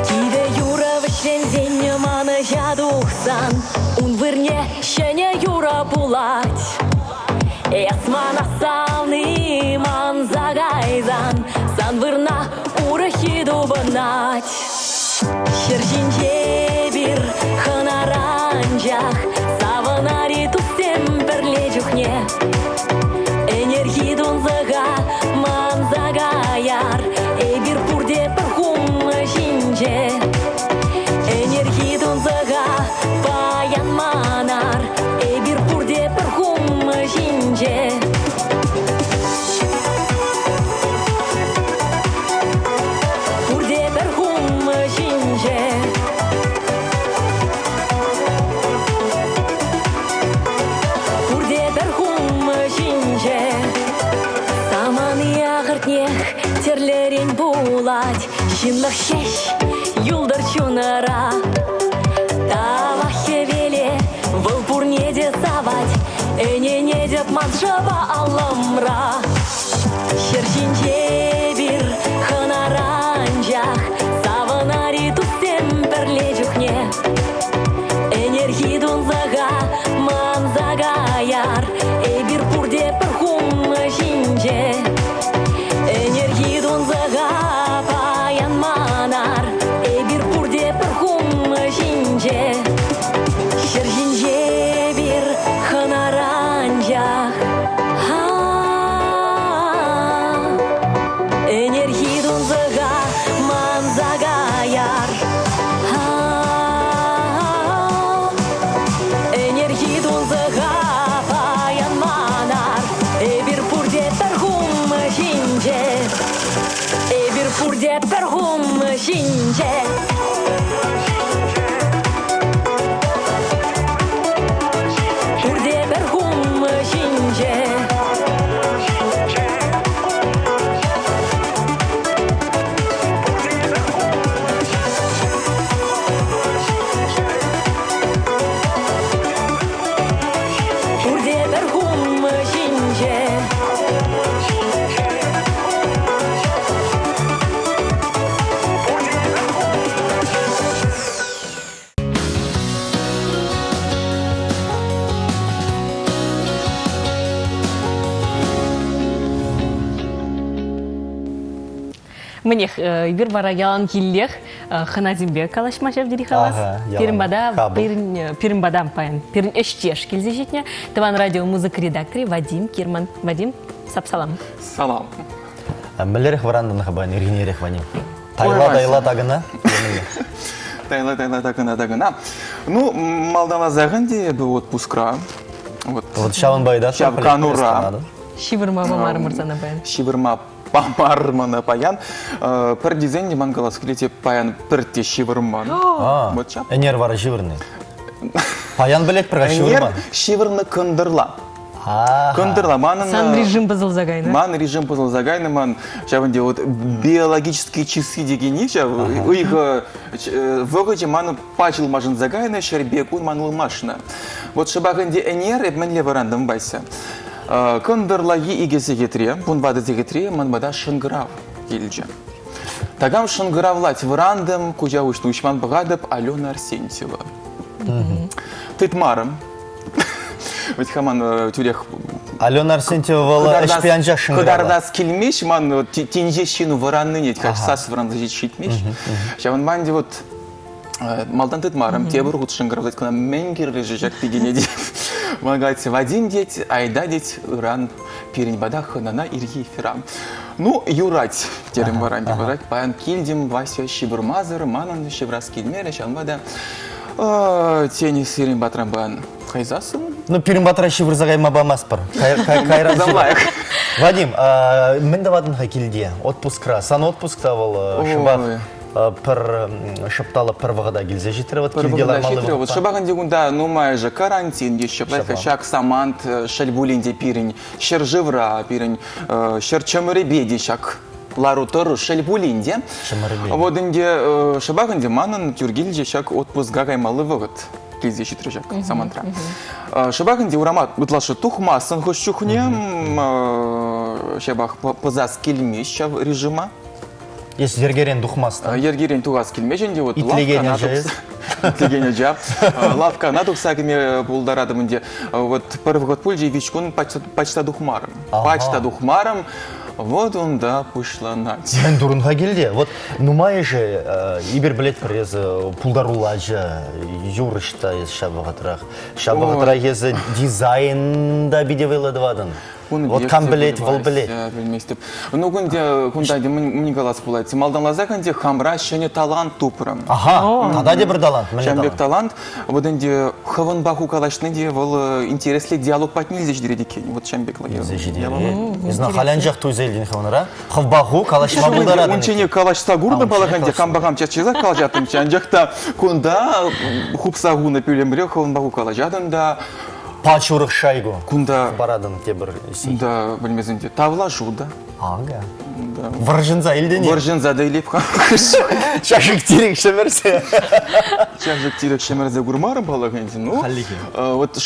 Кивӗ юрӑ вӗҫленсен манӑҫа тухсан ун вырне ҫӗнӗ юрӑ пулать. Эс мана савни манса кайсан сан вырна урӑххи тупӑнать. Ҫӗр ҫинче эпир хӑнара анчах савӑнари туссем пӗрле чухне. Ӗнерхи тунсӑха манса каяр, эпир пурте пӗр хум ҫинче. Ӗнерхи тунсӑха паян манар, эпир пурте пӗр хум ҫинче. Пурте пӗр хум ҫинче. Пурте пӗр хум ҫинче. Самани ахӑртнех тӗрлӗрен пулать, ҫынлӑх ҫеҫ юлтӑр чунӑра. Тавах хӗвеле, вӑл пурне те савать, ӗненетӗп ман шӑпа аллӑмра. Ҫӗр ҫинче эпир хӑнара анчах савӑнари туссем пӗрле чухне. Ӗнерхи тунсӑха манса каяр, эпир пурте пӗр хум ҫинче. Ӗнерхи тунсӑха паян манар, эпир пурте пӗр хум ҫинче. Ҫӗр ҫинче эпир хӑнара анчах. Ӗнерхи тунсӑха манса каяр. Ӗнерхи тунсӑха паян манар. Эпир пурте пӗр хум ҫинче. Эпир пурте пӗр хум ҫинче. Пурте пӗр хум ҫинче. Пурте пӗр хум ҫинче. Мӗнех, эпир вара яланхиллех. хӑнасемпе калаҫма ҫав тери хавас. Пирӗн пата пирӗн пата паян пирӗн ӗҫтеш килсе ҫитнӗ. Тӑван радио музыка редакторӗ Вадим Кирман. Вадим, сап-салам. Салам. Мӗнлерех вӑрантӑн-ха паян ирхинерех, Вадим? Тайла-тайла такӑна? Тайла-тайла такӑна такӑна. Ну, малтанласах ӗнтӗ эпӗ отпускра. Вот, вот ҫавӑнпа ыйтатӑп. Ҫав канура. Ҫывӑрма памарӑмӑр сана паян. Ҫывӑрма памар мана паян. Пӗр тесен те ман калас килет, паян пӗртте ҫывӑрман. Вот ҫав. Ӗнер вара ҫывӑрнӑ. Паян пӗлетпӗр-ха ҫывӑрман. Ӗнер ҫывӑрнӑ кӑнтӑрла. Кӑнтӑрла манӑн... Сан режим пӑсӑлса кайнӑ. Ман режим пӑсӑлса кайнӑ, ман ҫавӑн те вот биологические часы декени ҫав ыйхӑ вӑхӑчӗ манӑн пач ылмашӑнса кайнӑ, ҫӗрпе кун ман ылмашнӑ. Вот шӑпах ӗнтӗ ӗнер эп мӗнле вӑрантӑм, Вася? Кӑнтӑрлахи икӗ сехетре, вунватӑ сехетре ман пата шӑнкӑрав килчӗ. Такам шӑнкӑравлать, вӑрантӑм, куҫа уҫнӑ уҫман пӑхатӑп, Алена Арсентьева. Тытмарӑм. Вӗт-ха ман тӳрех Алена Арсентьева вӑл ӗҫпе анчах шӑнкӑравлать. Кӑтартас килмест ман тин ҫеҫ ҫын вӑраннине, сас вӑранса ҫитмест. Ҫавӑнпа ӗнтӗ вот Малтан тытмарӑм, тепӗр хут шӑнкӑравлать кӑна мӗн кирлӗ-ши ҫак пикене тет. Ман калать, Вадим тет, айда тет, ыран пирӗн пата хӑнана ирхи эфира. Ну, юрать, терӗм вара, юрать. Паян килтӗм, Вася ҫывӑрмасӑр, манӑн ҫывӑрас килмерӗ, ҫавӑнпа та тен, сирӗн патран паян кайсассӑн. Ну, пирӗн патра ҫывӑрса кайма памастпӑр. Кайран лайӑх. Вадим, мӗн тӑватӑн-ха килте, отпускра? Сан отпуск та вӑл шӑпах пӗр шӑпталӑк пӗр вӑхӑта килсе ҫитрӗ. Вот пӗр килте вӑхӑта лармалли ҫитрӗ. Вот вӑхӑтпа. шӑпах ӗнтӗ кунта нумайӑшӗ карантин теҫҫӗ. Ҫак самант шел пулин те пирӗн ҫӗршывра, пирӗн ҫӗр чӑмӑрӗпе те ҫак лару-тӑру шел пулин те. Чӑмӑрӗпе. Вот ӗнтӗ шӑпах ӗнтӗ манӑн тӳр килчӗ ҫак отпуска каймалли вӑхӑт килсе ҫитрӗ ҫак самантра. Шӑпах ӗнтӗ урама ытлашши тухмастӑн хӑш чухне, ҫапах пӑсас килмест ҫав режима. Эс йӗркерен тухмастӑн. Йӗркерен тухас килмест ӗнтӗ. Вот Итлекен лавккана ача эс. Итлекен ача. Лавккана тухса кӗме пултаратӑм ӗнтӗ. Вот пӗр вӑхӑт пулчӗ, виҫ кун почта тухмарӑм. Почта тухмарӑм. Вот унта пуҫланать. Мӗн турӑн-ха килте? Вот нумайӑшӗ эпир пӗлетпӗр, эсӗ пултаруллӑ ача, юрӑҫ та эс ҫав вӑхӑтрах. Ҫав вӑхӑтрах эсӗ дизайн та питӗ вӑйлӑ тӑватӑн. Кун Вот пек кам те пӗлет, вӑл пӗлет. Пӗлместӗп. Ну, кунта, кунта мӗн калас пулать? Малтанласах ӗнтӗ хамра ҫӗнӗ талант тупрӑм. Аха, тата тепӗр талант. Мӗнле Ҫавӑн пек талант. Вот ӗнтӗ хӑвӑнпа ху калаҫни те вӑл интереслӗ диалог патне илсе ҫитерет иккен. Вот ҫавӑн пек Илсе ҫитерет. Не знаю, халь анчах туйса илтӗн хӑвӑнра. Хӑвпа ху калаҫма пултаратӑн. Унччен калаҫса курнӑ паллах ӗнтӗ, хампа хам час-часах калаҫаттӑмччӗ. Анчах та кунта хупса хунӑ пӳлӗмре хӑвӑнпа ху калаҫатӑн та Пач урӑх шайку. Кунта паратӑн тепӗр Кунта пӗлмесен те тавлашу та. Ага. Да. Вӑрҫӑнса илтӗн-и? Вӑрҫӑнса та илеп-ха. Чашӑк-тирӗк ҫӗмӗрсе. Чашӑк-тирӗк ҫӗмӗрсе курмарӑм паллах ӗнтӗ. Ну, Хальлӗхе. Вот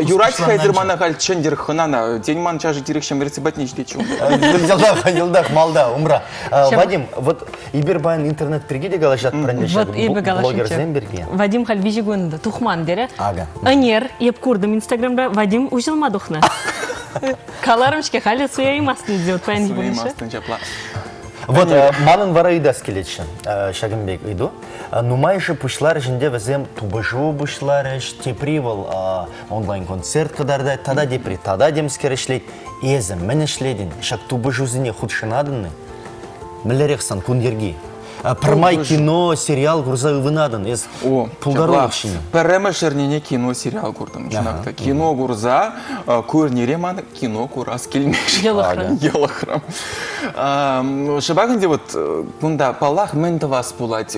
юрать хайдер мана халь чӗнтӗр хӑнана. Тен ман чашӑк-тирӗк ҫӗмӗрсе патне ҫитет Йӑлтах, йӑлтах малта, умра. Вадим, вот эпир паян интернет пирки те калаҫатпӑр ӗнтӗ Вот эпӗ блогерсем пирки. Вадим халь виҫӗ кун тухман терӗ. Ага. Ӗнер эп куртӑм Инстаграмра Вадим уҫӑлма тухнӑ. Каларӑм-ҫке, халӗ суяймастӑн тесе вот паянхи пурнӑҫра. Суяймастӑн ҫапла. Вот манӑн вара ыйтас килетчӗ ҫакӑн пек ыйту. Нумайӑшӗ пуҫларӗҫ ӗнтӗ вӗсем тупӑшу пуҫларӗҫ, тепри вӑл онлайн-концерт кӑтартать, тата тепри тата темскер ӗҫлет. Эсӗ мӗн ӗҫлетӗн? Ҫак тупӑшусене хутшӑнатӑн-и? Мӗнлерех сан кун йӗрки? Пӗрмай кино, сериал курса ывӑнатӑн. Эс пултарулӑх ҫине. Пӗрремӗш эрнене кино, сериал куртӑм. Чӑнах та. Кино курса ку эрнере ман кино курас килмест. Йӑлӑхрӑм. Йӑлӑхрӑм. Шӑпах ӗнтӗ вот кунта, паллах, мӗн тӑвас пулать?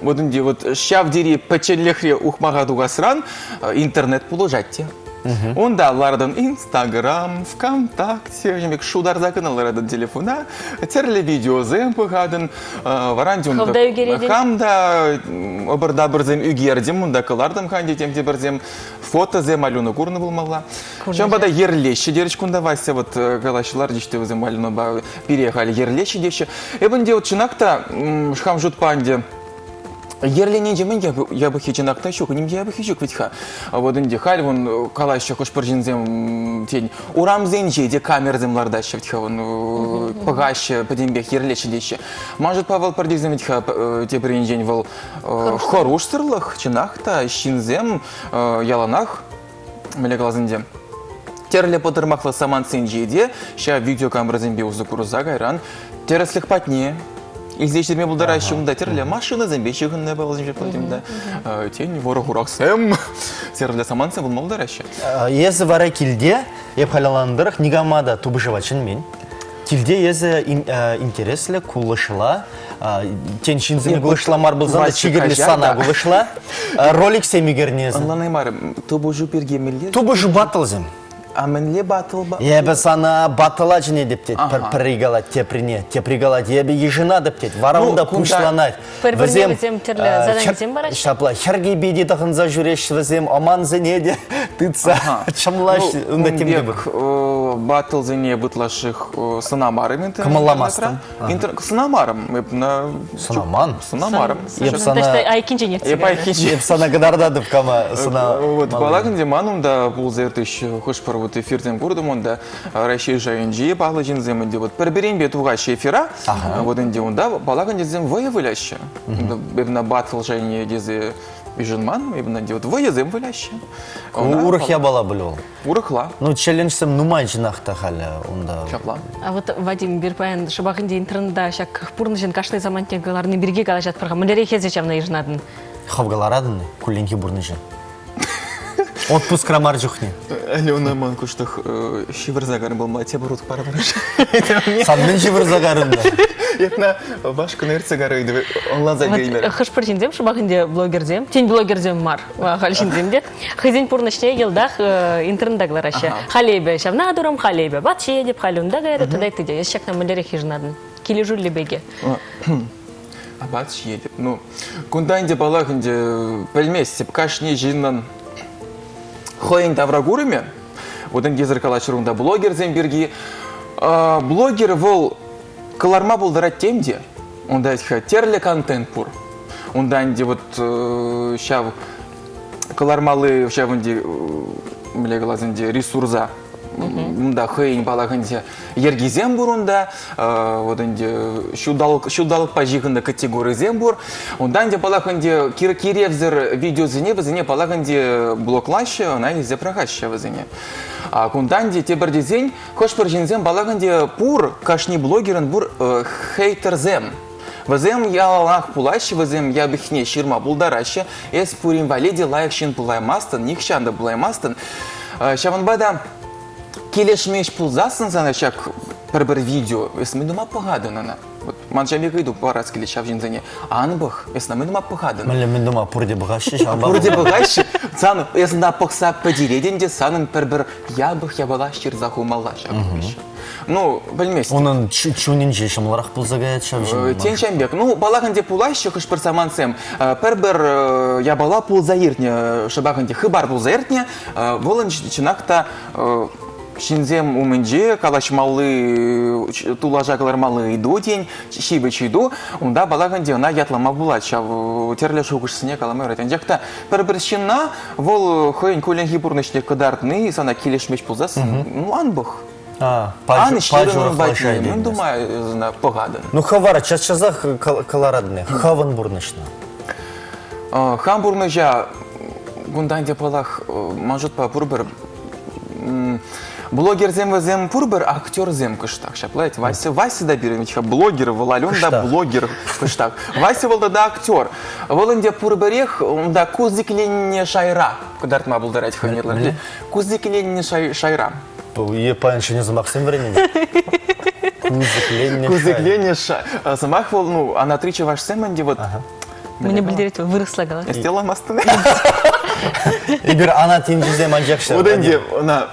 Вот ӗнтӗ вот ҫав тери пӗчченлӗхре ухмаха тухасран интернет пулӑшать те. Унта ларатӑн Инстаграм, ВКонтакте, ҫын пек шутарса кӑна ларатӑн телефона, тӗрлӗ видеосем пӑхатӑн, вара ӗнтӗ Хӑв та ӳкеретӗн? Хам та ӑпӑр-тапӑрсем ӳкертӗм, унта кӑлартӑм-ха ӗнтӗ тем те пӗрсем, фотосем Алена курнӑ пулмалла. Ҫавӑнпа та ерлеҫҫӗ терӗҫ кунта Вася, вот калаҫлар теҫҫӗ вӗсем Аленӑпа, пире халь ерлеҫҫӗ теҫҫӗ. Эп ӗнтӗ вот чӑнах та хам шутпа ӗнтӗ. Йӗрленинче мӗн япӑххи чӑнах та ҫук, ним те япӑххи ҫук вӗт-ха. Вот ӗнтӗ халь вон калаҫҫӗ хӑш-пӗр ҫынсем, тен, урамсенче те камерӑсем лартаҫҫӗ вӗт-ха, вон пӑхаҫҫӗ, пӗтӗмпех йӗрлеҫҫӗ теҫҫӗ. Может, Павел пӗр вӗт-ха тепӗр енчен вӑл хӑрушсӑрлӑх, чӑнах та, ҫынсем яланах мӗнле калас ӗнтӗ, тӗрлӗ пӑтӑрмахлӑ самантсенче те ҫав видеокамерӑсемпе усӑ курса кайран тӗрӗслӗх патне илсе ҫитерме пултараҫҫӗ. Унта тӗрлӗ машинӑсемпе ҫыхӑннӑ япаласем ҫапла да. Тен, вӑрӑ-хурахсем тӗрлӗ самантсем пулма пултараҫҫӗ. Эсӗ вара килте, эп халяланӑ тӑрӑх, никама та тупӑшӑва чӗнмен. Килте эсӗ интереслӗ, кулӑшла, тен, ҫынсене кулӑшла мар пулсан та чикӗрлӗ сана кулӑшла. Роликсем ӳкернӗ эсӗ. Ӑнланаймарӑм, тупӑшу пирки мӗнле? Тупӑшу баттлсем. А мӗнле баттл? Эпӗ сана баттла чӗнетӗп тет. Пӗрри калать теприне, тепри калать эпӗ йышӑнатӑп тет. Вара унта пуҫланать. Пӗр-пӗрне вӗсем тӗрлӗ заданисем параҫҫӗ. Ҫапла, хӗркепе те тӑхӑнса ҫӳреҫҫӗ вӗсем, ӑмансене те тытса чӑмлаҫҫӗ. Унта тем те пур. Баттлсене ытлашших сӑнамарӑм интернетра. Кӑмӑлламастӑн. Сӑнамарӑм. Эп на Сӑнаман? Сӑнамарӑм. Эп сана айккинчен ертсе Эп айккинчен. Эп сана кӑтартатӑп кама сӑна. Вот паллах ӗнтӗ ман унта пулса иртеҫҫӗ хӑш-пӗр вот эфирсем куртӑм унта Раҫҫей шайӗнчи паллӑ ҫынсем ӗнтӗ вот пӗр-пӗринпе тухаҫҫӗ эфира. Вот ӗнтӗ унта паллах ӗнтӗ вӑйӑ выляҫҫӗ. Эп на батл шайне тесе йышӑнман, эп на вот вӑйӑсем выляҫҫӗ. Урӑх япала пуль вӑл. Урӑхла. Ну, челленджсем нумай чӑнах та халӗ унта. Ҫапла. А вот, Вадим, эпир паян шӑпах ӗнтӗ интернета ҫак пурнӑҫӑн кашни самантне кӑларни пирки калаҫатпӑр-ха. Мӗнлерех эсӗ ҫавна йышӑнатӑн? Хӑв кӑларатӑн кулленхи пурнӑҫа? Отпускра мар чухне. Алена ман кӑштах ҫывӑрса карӑн пулма тепӗр хут парӑпӑр. Сан мӗн ҫывӑрса карӑн та? Ятна башкӑна ертсе кара ыйтӑвӗ ӑнланса килеймерӗм. Хӑш-пӗр ҫынсем шӑпах ӗнтӗ блогерсем, тен блогерсем мар, халь ҫынсем те, хӑйсен пурнӑҫне йӑлтах интернета кӑлараҫҫӗ. Халӗ эпӗ ҫавна турӑм, халӗ эпӗ апат ҫиетӗп, халӗ унта каятӑп, тата ытти те. Эс ҫакна мӗнлерех йышӑнатӑн? Килӗшӳллӗ пек-и? Апат ҫиетӗп. Ну, кунта ӗнтӗ, паллах, ӗнтӗ пӗлместӗп. Кашни ҫыннӑн хӑйӗн тавракурӑмӗ. Вот ӗнтӗ эсир калаҫӑр унта блогерсем пирки. Блогер вӑл кӑларма пултарать тем те. Унта тӗрлӗ контент пур. Унта ӗнтӗ вот ҫав кӑлармалли ҫав ӗнтӗ мӗнле калас ӗнтӗ ресурса унта хӑйӗн паллах ӗнтӗ йӗркисем пур унта вот ӗнтӗ ҫулталӑк ҫулталӑкпа ҫыхӑннӑ категорисем пур унта ӗнтӗ паллах ӗнтӗ киревсӗр видеосене вӗсене паллах ӗнтӗ блоклаҫҫӗ ӑна илсе пӑрахаҫҫӗ вӗсене а кунта ӗнтӗ тепӗр тесен хӑш-пӗр ҫынсем паллах ӗнтӗ пур кашни блогерӑн пур хейтерсем Вӗсем яланах пулаҫҫӗ, вӗсем япӑххине ҫырма пултараҫҫӗ. Эс пурин валли те лайӑх ҫын пулаймастӑн, нихҫан та пулаймастӑн. Ҫавӑнпа та килӗшмест пулсассӑн сана ҫак пӗр-пӗр видео, эс мӗн тума пӑхатӑн ӑна? Вот ман ҫав пек ыйту парас килет ҫав ҫынсене. Ан пӑх, эс мӗн тума пӑхатӑн? Мӗнле мӗн тума? Пурте пӑхаҫҫӗ, ҫавӑнпа. Пурте пӑхаҫҫӗ. Сан, эс ӑна пӑхса пӗтеретӗн те санӑн пӗр-пӗр япӑх япала ҫырса хумалла ҫав хыҫҫӑн. Ну, пӗлместӗп. Унӑн чунӗнче ҫӑмӑлрах пулса каять ҫав ҫын. Тен ҫавӑн пек. Ну, паллах ӗнтӗ пулаҫҫӗ хӑш-пӗр самантсем. Пӗр-пӗр япала пулса иртнӗ, шӑпах ӗнтӗ хыпар пулса иртнӗ. Вӑл чӑнах та ҫынсем умӗнче калаҫмалли, тулаша кӑлармалли ыйту, тен, ҫивӗч ыйту. Унта, паллах ӗнтӗ, ӑна ятлама пулать ҫав тӗрлӗ шухӑшсене калама юрать. Анчах та пӗр-пӗр ҫынна вӑл хӑйӗн кулленхи пурнӑҫне кӑтартни сана килӗшмест пулсассӑн, ну, ан пӑх. А, Ан ҫырӑн патне, мӗн тума ӑна пӑхатӑн? Ну, хӑвара час-часах кӑларатӑн хӑвӑн пурнӑҫна. Хам пурнӑҫа кунтан те паллах, ман шутпа пурпӗр блогерсем вӗсем пурпӗр актерсем кӑштах ҫапла ведь Вася Вася та пирӗн ведь блогер вӑл Ален та блогер кӑштах Вася вӑл тата актер вӑл ӗнтӗ пурпӗрех унта кузикленнӗ шайра кӑтартма пултарать хӑйне кузикленнӗ шайра Е паян ҫӗнӗ сӑмахсем вӗреннӗ. Кузикленнӗ Кузикленнӗ сӑмах вӑл, ну, анатри чӑвашсем ӗнтӗ вот. Мӗне пӗлтерет вӑл вырӑсла калать. Эс ламастӑн. Эпир анат енчисем анчах ҫав. Вот ӗнтӗ ӑна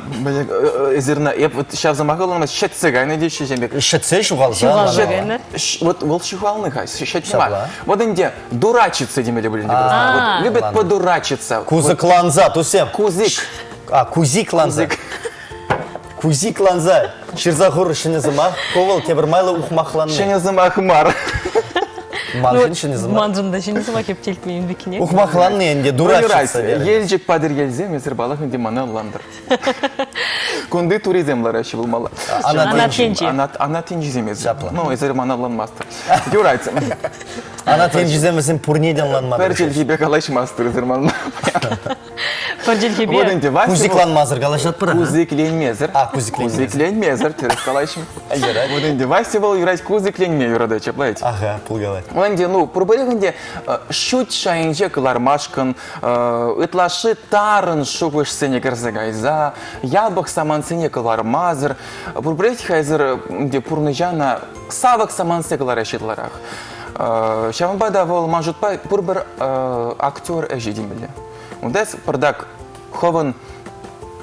эсир на эп вот ҫав сӑмаха ӑна ҫӗтсе кайнӑ теҫҫӗ ҫем пек. Ҫӗтсе ҫухалса. Ҫухалса кайнӑ. Вот вӑл ҫухалнӑ-ха, ҫӗтнӗ мар. Вот ӗнтӗ дурачиться темелле пулин те. Любит подурачиться. Кузыкланса, туссем. Кузик. А, кузикланса. Маншӑн ҫӗнӗ сӑмах. Маншӑн та ҫӗнӗ сӑмах эп телтмен пеккине. Ухмахланни ӗнтӗ, дурачиться. Елчӗк Патӑрьелсем эсир паллах ӗнтӗ мана ӑнлантӑр. Кунти турисем лараҫҫӗ пулмалла. Анат енчи. Анат енчисем эсир. Ҫапла. Ну, эсир мана ӑнланмастӑр. Юрать. Анат енчисем вӗсем пурне те ӑнланма Пӗр чӗлхепе калаҫмастӑр эсир манпа. Пӗр чӗлхепе. Вот ӗнтӗ Вася. Кузикланмасӑр калаҫатпӑр. Кузикленмесӗр. А, кузикленмесӗр. Кузикленмесӗр, тӗрӗс калаҫӑм. Юрать. Вот ӗнтӗ Вася вӑл юрать кузикленме юратать, ҫапла ведь? Ага, пулкалать. Ӗнтӗ, ну, пурпӗрех ӗнтӗ шут шайӗнче кӑлармашкӑн ытлашши тарӑн шухӑшсене кӗрсе кайса, япӑх самантсене кӑлармасӑр, пурпӗрех хайсӑр ӗнтӗ пурнӑҫа на савӑк самантсене кӑлараҫҫӗ ытларах. Ҫавӑнпа та вӑл ман шутпа пурпӗр актер ӗҫӗ темелле. Унта пӑртак хӑвӑн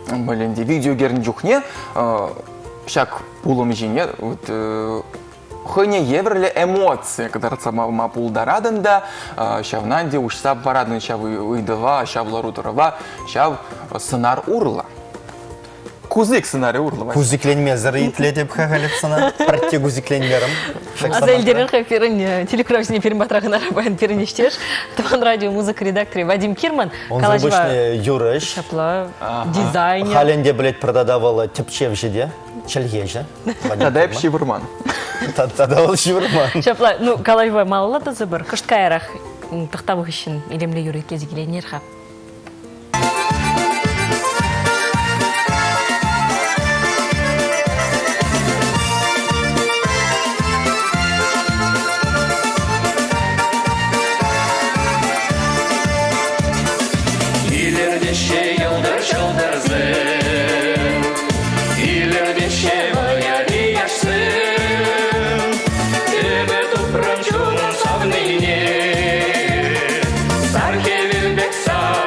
блин, видео ӳкернӗ чухне ҫак пулӑм ҫине вот, хӑйне евӗрлӗ эмоци кӑтартса пама пултаратӑн та ҫавна ӗнтӗ уҫса паратӑн ҫав ыйтӑва, ҫав лару-тӑрӑва, ҫав сӑнар урлӑ. Кузик сӑнарӗ урлӑ. Кузикленмесӗр итлетӗп-ха халӗ сана. Пӗртте кузикленмерӗм. Аса илтерер-ха пирӗн телекуравҫӑсене пирӗн патра кӑна паян пирӗн ӗҫтеш, Тӑван радио музыка редакторӗ Вадим Кирман. Унсӑр пуҫне юрӑҫ. Ҫапла, дизайнер. Халь ӗнтӗ пӗлетпӗр тата вӑл тӗпчевҫӗ те, чӗлхеҫӗ. Тата эп ҫывӑрман. Тата вӑл ҫывӑрман. Ҫапла, ну, калаҫӑва малалла тӑсӑпӑр. Кӑшт каярах тӑхтав хыҫҫӑн илемлӗ юрӑ итлесе киленер-ха. Илӗртеҫҫӗ йӑлтӑр ҫӑлтӑрсем, Илӗртеҫҫӗ вӑяри яшсем. Эпӗ тупрӑм чунӑм савнине, Сар хӗвел пек сар.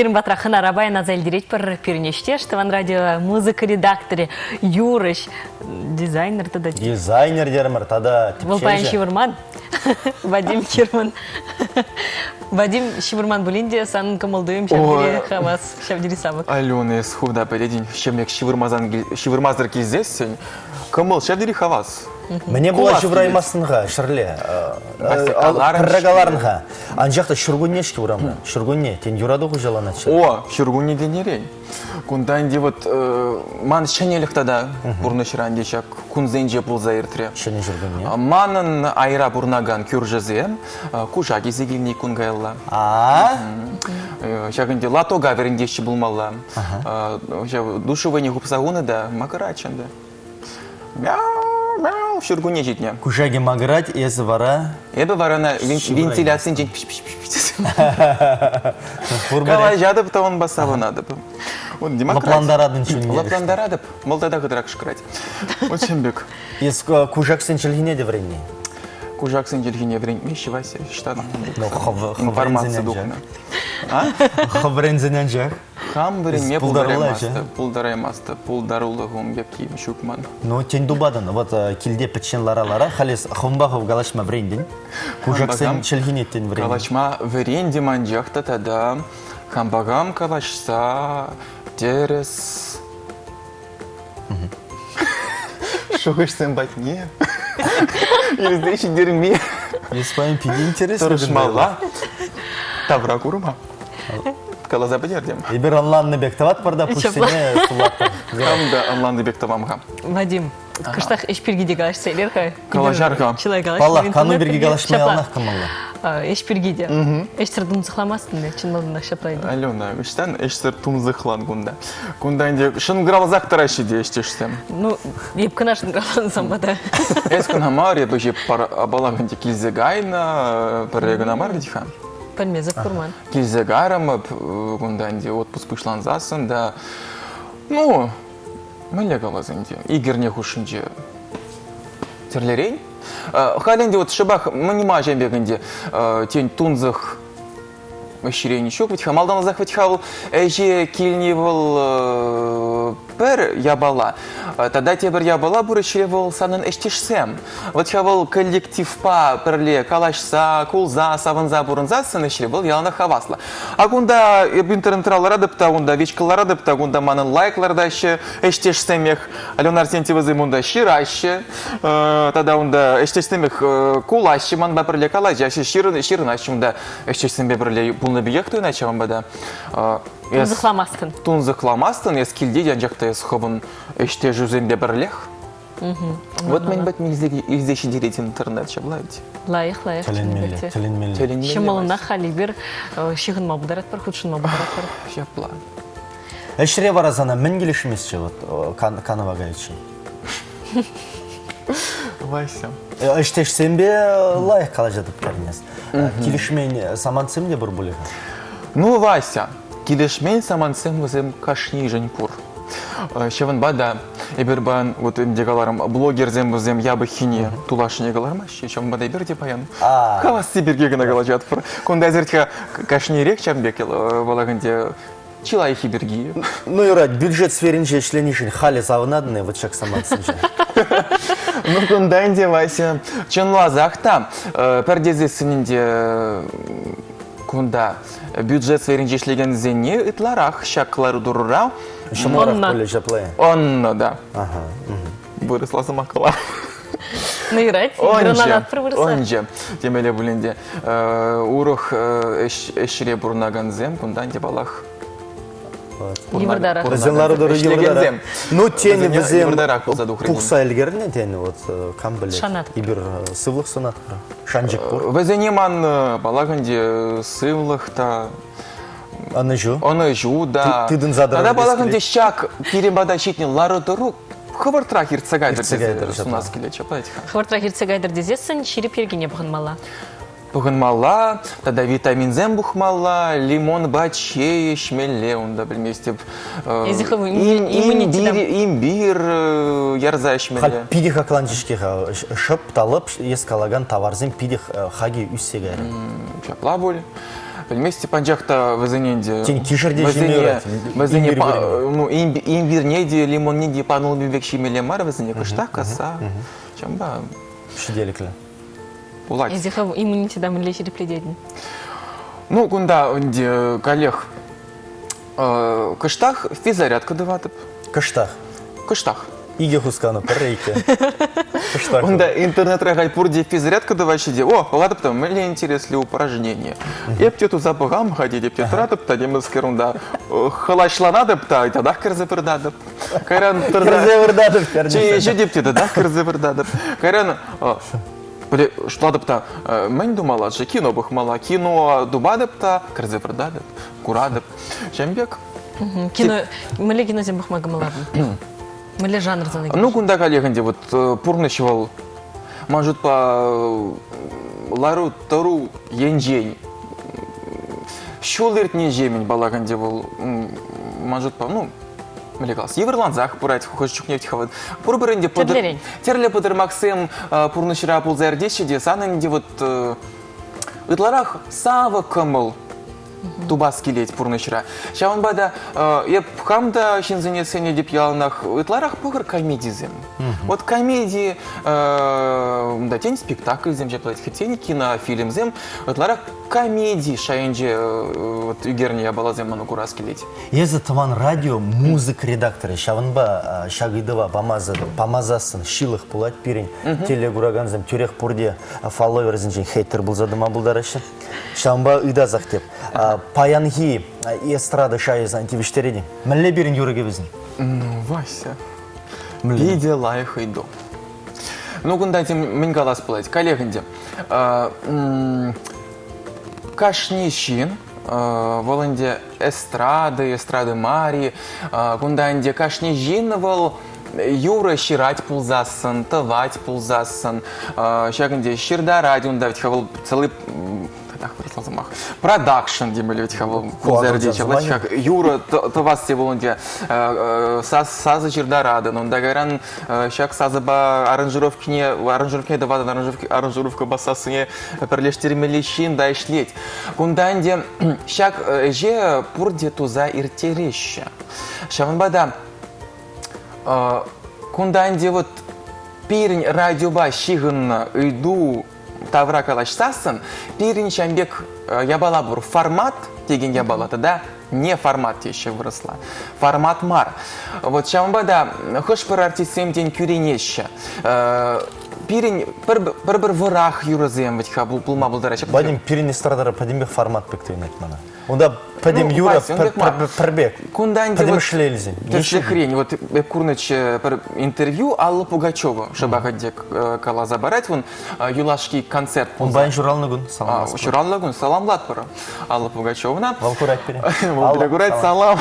Пирӗн патра хӑнара паян аса илтеретпӗр пирӗн ӗҫтеш, Тӑван радио музыка редакторӗ, юрӑҫ, дизайнер тата... Дизайнер терӗмӗр тата Вӑл паян ҫывӑрман. Вадим Герман. Вадим ҫывӑрман пулин те санӑн кӑмӑл-туйӑм ҫав тери хавас, ҫав тери савӑк. Алена, эс ху та пӗлетӗн, ҫемьек ҫывӑрмасӑр килсессӗн кӑмӑл ҫав тери хавас. Мӗне пула ҫывӑраймастӑн-ха ҫӗрле? Пӗрре каларӑн-ха. Анчах та ҫуркунне-ҫке урамра. Ҫуркунне, тен, юрату хуҫаланать О, ҫуркунне тенӗрен. Кунта ӗнтӗ вот ман ҫӗнӗлӗх тата пурнӑҫра ӗнтӗ ҫак кунсенче пулса иртрӗ. Ҫӗнӗ ҫуркунне. Манӑн айра пурӑнакан кӳршӗсем кушак илсе килнӗ кун каялла. А? Ҫак ӗнтӗ лотока вӗрентеҫҫӗ пулмалла. Ҫав душевойне хупса хунӑ та макӑрать ӗнтӗ. Мяу, ҫуркунне ҫитнӗ. Кушакӗ макӑрать, эсӗ вара? Эпӗ вара ӑна вентиляцинчен пиш-пиш-пиш Калаҫатӑп та унпа савӑнатӑп. Лӑплантаратӑн чунне. Лӑплантаратӑп, мӑлтата хытӑрах кӑшкӑрать. Вот ҫын пек. Эс кушаксен чӗлхине те вӗреннӗ? Кушаксен чӗлхине вӗрентмеҫҫӗ, Вася, ӑҫтан информаци тухнӑ. Хӑв вӗренсен анчах. Хам вӗренме пултараймастӑп, пултараймастӑп, пултарулӑхӑм пекки ҫук ман. Ну, тен тупатӑн. Вот килте пӗччен лара-лара халь эс хӑвӑнпа хӑв калаҫма вӗрентӗн. Кушаксен чӗлхине тен вӗрентӗн. Калаҫма вӗрентӗм, анчах та тата хампа хам калаҫса тӗрӗс шухӑшсем патне илсе ҫитерме Эс паян питӗ интереслӗ. Тӑрӑшмалла. Тавра курма. Каласа пӗтертӗм. Эпир ӑнланнӑ пек тӑватпӑр та пуҫсене сулатпӑр. Хам та ӑнланнӑ пек тӑвам-ха. Вадим, кӑштах ӗҫ пирки те калаҫса илер-ха. Калаҫар-ха. Чылай калаҫнӑ. Паллах, кану пирки калаҫма яланах кӑмӑллӑ. Ӗҫ пирки те. Ӗҫсӗр тунсӑхламастӑн те, чӑн малтанах ҫапла ыйту. Алена, ӑҫтан ӗҫсӗр тунсӑхлан кунта? Кунта ӗнтӗ шӑнкӑравласах тӑраҫҫӗ те ӗҫтешсем. Ну, эп кӑна шӑнкӑравлансам та. Эс кӑна мар, эпӗ ҫеп палах ӗнтӗ килсе кайнӑ, пӗрре кӑна мар вӗт-ха. Пӗлмесӗр курман. Килсе карӑм, кунта ӗнтӗ отпуск пуҫлансассӑн та, ну, мӗнле калас ӗнтӗ, ик эрне хушшинче тӗрлӗрен. Халь ӗнтӗ вот шӑпах мӗн ачам пек ӗнтӗ, тен, тунсӑх ӗҫрен ҫук вӗт-ха, малтанласах вӗт-ха вӑл ӗҫе килни вӑл пӗр япала. Тата тепӗр япала пур ӗҫре вӑл санӑн ӗҫтешсем. Вӑт-ха вӑл коллективпа пӗрле калаҫса, кулса, савӑнса пурӑнсассӑн ӗҫре вӑл яланах хаваслӑ. А кунта эп интернетра ларатӑп та, унта вечка ларатӑп та, кунта манӑн лайк лартаҫҫӗ ӗҫтешсемех. Алена Арсентьевасем унта ҫыраҫҫӗ. Тата унта ӗҫтешсемех кулаҫҫӗ манпа пӗрле, калаҫаҫҫӗ, ҫырӑнаҫҫӗ унта. Ӗҫтешсемпе пӗрле пулнӑ пекех туйӑнать ҫавӑнпа та. Тунсӑхламастӑн. Тунсӑхламастӑн, эс килте те, анчах та эс хӑвӑн ӗҫтешӳсемпе пӗрлех. Вот мӗн патне илсе ҫитерет интернет, ҫапла ведь? Лайӑх, лайӑх. Тӗлӗнмелле, тӗлӗнмелле. Тӗлӗнмелле. Ҫӑмӑллӑнах халь эпир ҫыхӑнма пултаратпӑр, хутшӑнма пултаратпӑр. Ҫапла. Ӗҫре вара сана мӗн килӗшместчӗ вот канӑва кайиччен? Вася. Ӗҫтешсемпе лайӑх калаҫатӑп терӗн эс. Килӗшмен самантсем те пур пулӗ-ха? Ну, Вася, килӗшмен самантсем вӗсем кашнишӗн пур. Ҫавӑнпа та эпир паян, вот ӗнтӗ каларӑм, блогерсем вӗсем япӑххине тулашне кӑлармаҫҫӗ. Ҫавӑнпа та эпир те паян хавасси пирки кӑна калаҫатпӑр. Кунта эсир кашни ирех ҫавӑн пек вӑлах ӗнтӗ чи лайӑххи пирки. Ну, юрать, бюджет сферинче ӗҫленишӗн халӗ савӑнатӑн-и вот ҫак самантсенче? Ну, кунта ӗнтӗ, Вася, чӑнласах та, пӗр тесессӗн ӗнтӗ кунта бюджет сферинче ӗҫлекенсене ытларах ҫак лару-тӑрура Ҫӑмӑлрах пулӗ ҫапла. Ӑннӑ, да. Ага. Вырӑсла сӑмах калар. Ну, юрать. Ӑнланатпӑр вырӑсла. Ӑнчӗ темелле пулин те. Урӑх ӗҫре пурӑнакансем кунтан ӗнтӗ паллах Йывӑртарах. Вӗсен лару-тӑру йывӑртарах. Ну, тен, вӗсем йывӑртарах пулса тухрӗ. Пухса ӗлкӗрнӗ, тен, вот кам пӗлет. Шанатпӑр. Эпир сывлӑх сунатпӑр. Шанчӑк пур. Вӗсене ман, паллах ӗнтӗ, сывлӑх та, Ӑнӑҫу. Ӑнӑҫу та. Тытӑнса тӑрӑр. Тата паллах ӗнтӗ ҫак пирӗн пата ҫитнӗ лару-тӑру хӑвӑртрах иртсе кайтӑр тесе сунас килет, ҫапла-ха. Хӑвӑртрах иртсе кайтӑр тесессӗн ҫирӗп йӗркене пӑхӑнмалла. Пӑхӑнмалла, тата витаминсем пухмалла, лимонпа чей ӗҫмелле унта, пӗлместӗп. Эсӗ хӑв иммунитета... Имбирь ярса ӗҫмелле. Халь питӗ хакланчӗ-ҫке-ха. Шӑп та лӑп эс калакан таварсем питӗ хакӗ ӳссе кайрӗ. Ҫапла пуль. Пӗлместӗп, анчах та вӗсене ӗнтӗ... Тен, кишӗр те ҫиме юрать? Вӗсене, ну, имбирне те, лимонне те панулми пек ҫимелле мар вӗсене, кӑштах касса. Ҫавӑнпа... Ҫителӗклӗ. Пулать. Эсӗ хӑв иммунитета мӗнле ҫирӗплететӗн? Ну, кунта ӗнтӗ каллех кӑштах физзарядка тӑватӑп. Кӑштах? Кӑштах. Икӗ хускану, пӗрре иккӗ. Кӑштах. Унта интернетра халь пурте физзарядка тӑваҫҫӗ те, о, пӑхатӑп та, мӗнле интереслӗ упражнение. Эп те туса пӑхам-ха тетӗп те, тӑратӑп та темӗскер унта хӑлаҫланатӑп та, татах кӗрсе выртатӑп. Кайран тӑрса... Кӗрсе выртатӑп, Чей ӗҫетӗп те татах кӗрсе выртатӑп. Кайран шутлатӑп та, мӗн тумалла-ши? Кино пӑхмалла. Кино тупатӑп та, кӗрсе выртатӑп, куратӑп. Ҫавӑн пек. Кино, мӗнле киносем пӑхма кӑмӑллатӑн? Мӗнле жанр сана Ну, кунта каллех ӗнтӗ вот пурнӑҫ вӑл, ман шутпа, лару-тӑру енчен ҫул иртнӗҫемӗн паллах ӗнтӗ вӑл, ман шутпа, ну, мӗнле калас, йывӑрлансах пырать хӑш чухне вот пурпӗр ӗнтӗ Тӗрлӗрен. тӗрлӗ пӑтӑрмахсем пурнӑҫра пулса иртеҫҫӗ те сан ӗнтӗ вот ытларах савӑк кӑмӑл тупас килет пурнӑҫра. Ҫавӑнпа та эп хам та ҫынсене сӗнетӗп яланах ытларах пӑхӑр комедисем. Вот комедии, да, тен спектакльсем ҫапла, тен кинофильмсем ытларах комеди шайӗнче вот ӳкернӗ япаласем мана курас килет. Эсӗ тӑван радио музыка редакторӗ, ҫавӑнпа ҫак ыйтӑва памасассӑн ҫылӑх пулать пирӗн. Телекуракансем тӳрех пурте фолловерсенчен хейтер пулса тӑма пултараҫҫӗ. Ҫавӑнпа ыйтасах теп. Паянхи эстрада шайӗ сан тивӗҫтерет-и? Мӗнле пирӗн юрӑ-кӗвӗсем? Ну, Вася, питӗ лайӑх ыйту. Ну, кунта тем мӗн калас пулать? Каллех ӗнтӗ. Кашни ҫын, вӑл ӗнтӗ эстрада, эстрада мар-и, кунта ӗнтӗ кашни ҫын вӑл юрӑ ҫырать пулсассӑн, тӑвать пулсассӑн, ҫак ӗнтӗ ҫыртарать унта вӗт-ха вӑл целый татах вырӑсла сӑмах продакшн темелле вӗт-ха вӑл ҫак юрӑ тӑвасси вӑл ӗнтӗ сасӑ ҫыртаратӑн унта кайран ҫак сасӑпа аранжировкине аранжировкине тӑватӑн аранжировкӑпа сассине пӗрлештермелли ҫын та ӗҫлет кунта ӗнтӗ ҫак ӗҫе пурте туса ирттереҫҫӗ ҫавӑнпа та Кунта ӗнтӗ вот пирӗн радиопа ҫыхӑннӑ ыйту тавра калаҫсассӑн пирӗн ҫавӑн пек япала пур. Формат текен япала тата не формат теҫҫӗ вырӑсла. Формат мар. Вот ҫавӑнпа та хӑш-пӗр артистсем тен кӳренеҫҫӗ. Пирӗн пӗр-пӗр вӑрах юрӑсем вӗт-ха пулма пултараҫҫӗ. Вадим, пирӗн эстрадӑра пӗтӗмпех формат пек туйӑнать мана. Унта пӗтӗм ну, юрӑ пӗр пек. Кунта ӗнтӗ пӗтӗмӗшле илсен. Тӗслӗхрен, вот эп курнӑччӗ пӗр интервью Алла Пугачева шӑпах ӗнтӗ каласа парать. Вон юлашки концерт пулса. Унпа ҫуралнӑ кун саламлатпӑр. Ҫуралнӑ кун саламлатпӑр Алла Пугачевӑна. Вӑл курать пире. Вӑл пире курать, салам.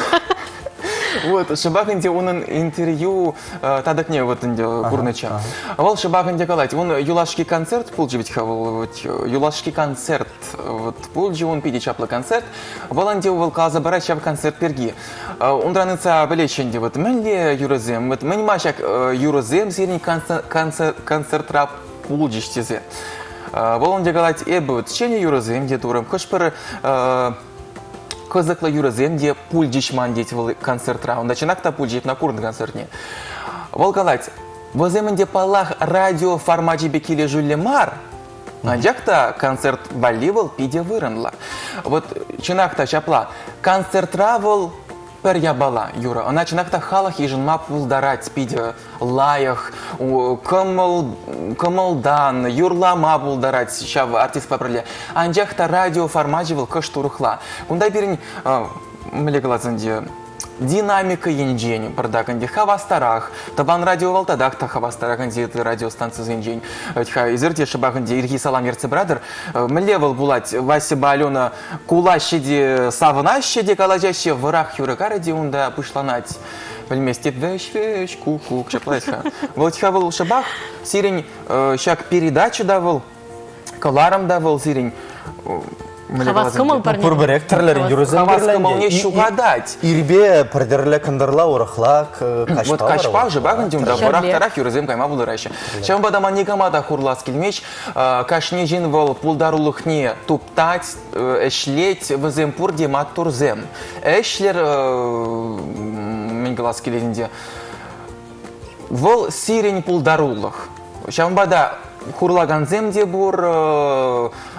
Вот, шӑпах ӗнтӗ унӑн интервью татӑкне вот ӗнтӗ курнӑччӗ. Вӑл шӑпах ӗнтӗ калать, ун юлашки концерт пулчӗ вӗт-ха вӑл, вот, юлашки концерт Вот пулчӗ ун питӗ чаплӑ концерт. Вӑл ӗнтӗ вӑл каласа парать ҫав концерт пирки. Унран ыйтса пӗлеҫҫӗ ӗнтӗ вот мӗнле юрӑсем, вот мӗн ма ҫак юрӑсем сирӗн концертра пулчӗҫ тесе. Вӑл ӗнтӗ калать, эпӗ вот ҫӗнӗ юрӑсем те турӑм, хӑш-пӗр кӑсӑклӑ юрӑсем те пулчӗҫ ман тет вӑл концертра. Унта чӑнах та пулчӗ, эп курнӑ концертне. Вӑл калать, вӗсем ӗнтӗ паллах радио формачӗпе килӗшӳллӗ мар, Анчах та концерт валли вӑл питӗ вырӑнлӑ. Вот чӑнах та ҫапла. Концертра вӑл пӗр япала, юрӑ. Ӑна чӑнах та халӑх йышӑнма пултарать питӗ лайӑх, кӑмӑл, кӑмӑлтан, юрлама пултарать ҫав артистпа пӗрле. Анчах та радио формачӗ вӑл кӑшт урӑхла. Кунта пирӗн, мӗнле калас ӗнтӗ, динамика енчен пӑртак ӗнтӗ хавастарах. Тӑван радио вӑл татах та хавастарах ӗнтӗ радиостанцисенчен. Вӗт-ха эсир те шӑпах ӗнтӗ ирхи салам ертсе пыратӑр. Мӗнле вӑл пулать? Васьӑпа Алена кулаҫҫӗ те, савӑнаҫҫӗ те, калаҫаҫҫӗ. Вӑрах юрӑ карӗ те унта пуҫланать. Пӗлместӗп, вӗҫ-вӗҫ, ку-кук, ҫапла-ха. Вӑл-ха вӑл шӑпах сирӗн ҫак передача та вӑл, кӑларӑм та вӑл сирӗн. Хавас кӑмӑл парне. Пурпӗрех тӗрлӗрен юрӑсем Хавас кӑмӑлне ҫухатать. Ирпе пӗр тӗрлӗ кӑнтӑрла урӑхла, каҫпа Вот каҫпа шӑпах ӗнтӗ унта вӑрахтарах юрӑсем кайма пултараҫҫӗ. Ҫавӑнпа та ман никама та хурлас килмест. Кашни ҫын вӑл пултарулӑхне туптать, ӗҫлет, вӗсем пурте маттурсем. Ӗҫлер, мӗн калас килет ӗнтӗ, Вӑл сирӗн пултарулӑх. Ҫавӑнпа та хурлакансем те пур,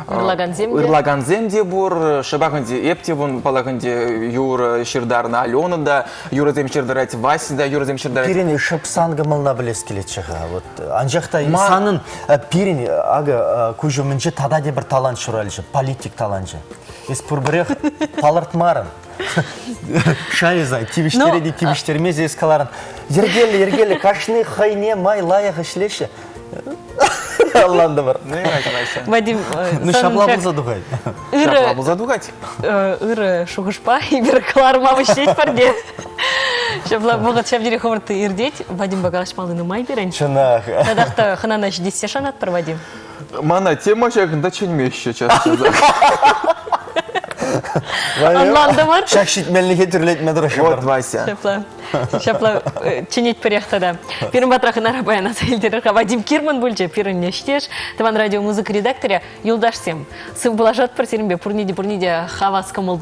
ырлакансем те, ырлакансем те пур. Шӑпах ӗнтӗ эп те вун паллах ӗнтӗ юрӑ ҫыртарнӑ Алена та юрӑсем ҫыртарать, Вася та юрӑсем ҫыртарать. Пирӗн шӑп сан кӑмӑлна пӗлес килетчӗ-ха. Вот анчах та санӑн пирӗн акӑ куҫ умӗнче тата тепӗр талант ҫуралчӗ, политик таланчӗ. Эс пурпӗрех палӑртмарӑн. Шайза, тивӗҫтерет те тивӗҫтермест эс каларӑн. Йӗркеллӗ, йӗркеллӗ, кашни хӑйне май лайӑх ӗҫлеҫҫӗ. Ӑнлантӑмӑр. Вадим, Ну, ҫапла пулса тухать. Ҫапла пулса тухать. Ырӑ шухӑшпа эпир кӑларма вӗҫлетпӗр те. Ҫапла вӑхӑт ҫав тери хӑвӑрт иртет. Вадимпа калаҫмалли нумай пирӗн. Чӑнах. Татах та хӑнана ҫитессе шанатпӑр, Вадим. Мана тема ҫакӑнта чӗнмеҫҫӗ час-часах. Ӑнлантӑмӑр. Ҫак ҫитменлӗхе тӳрлетме тӑрӑшӑпӑр. Вот, Вася. Ҫапла. Ҫапла чӗнетпӗрех тата. Пирӗн патра хӑнара паян аса илтерер-ха. Вадим Кирман пулчӗ, пирӗн ӗҫтеш, Тӑван радио музыка редакторӗ. Юлташсем, сывпуллашатпӑр сирӗнпе пурне те пурне те хавас кӑмӑл.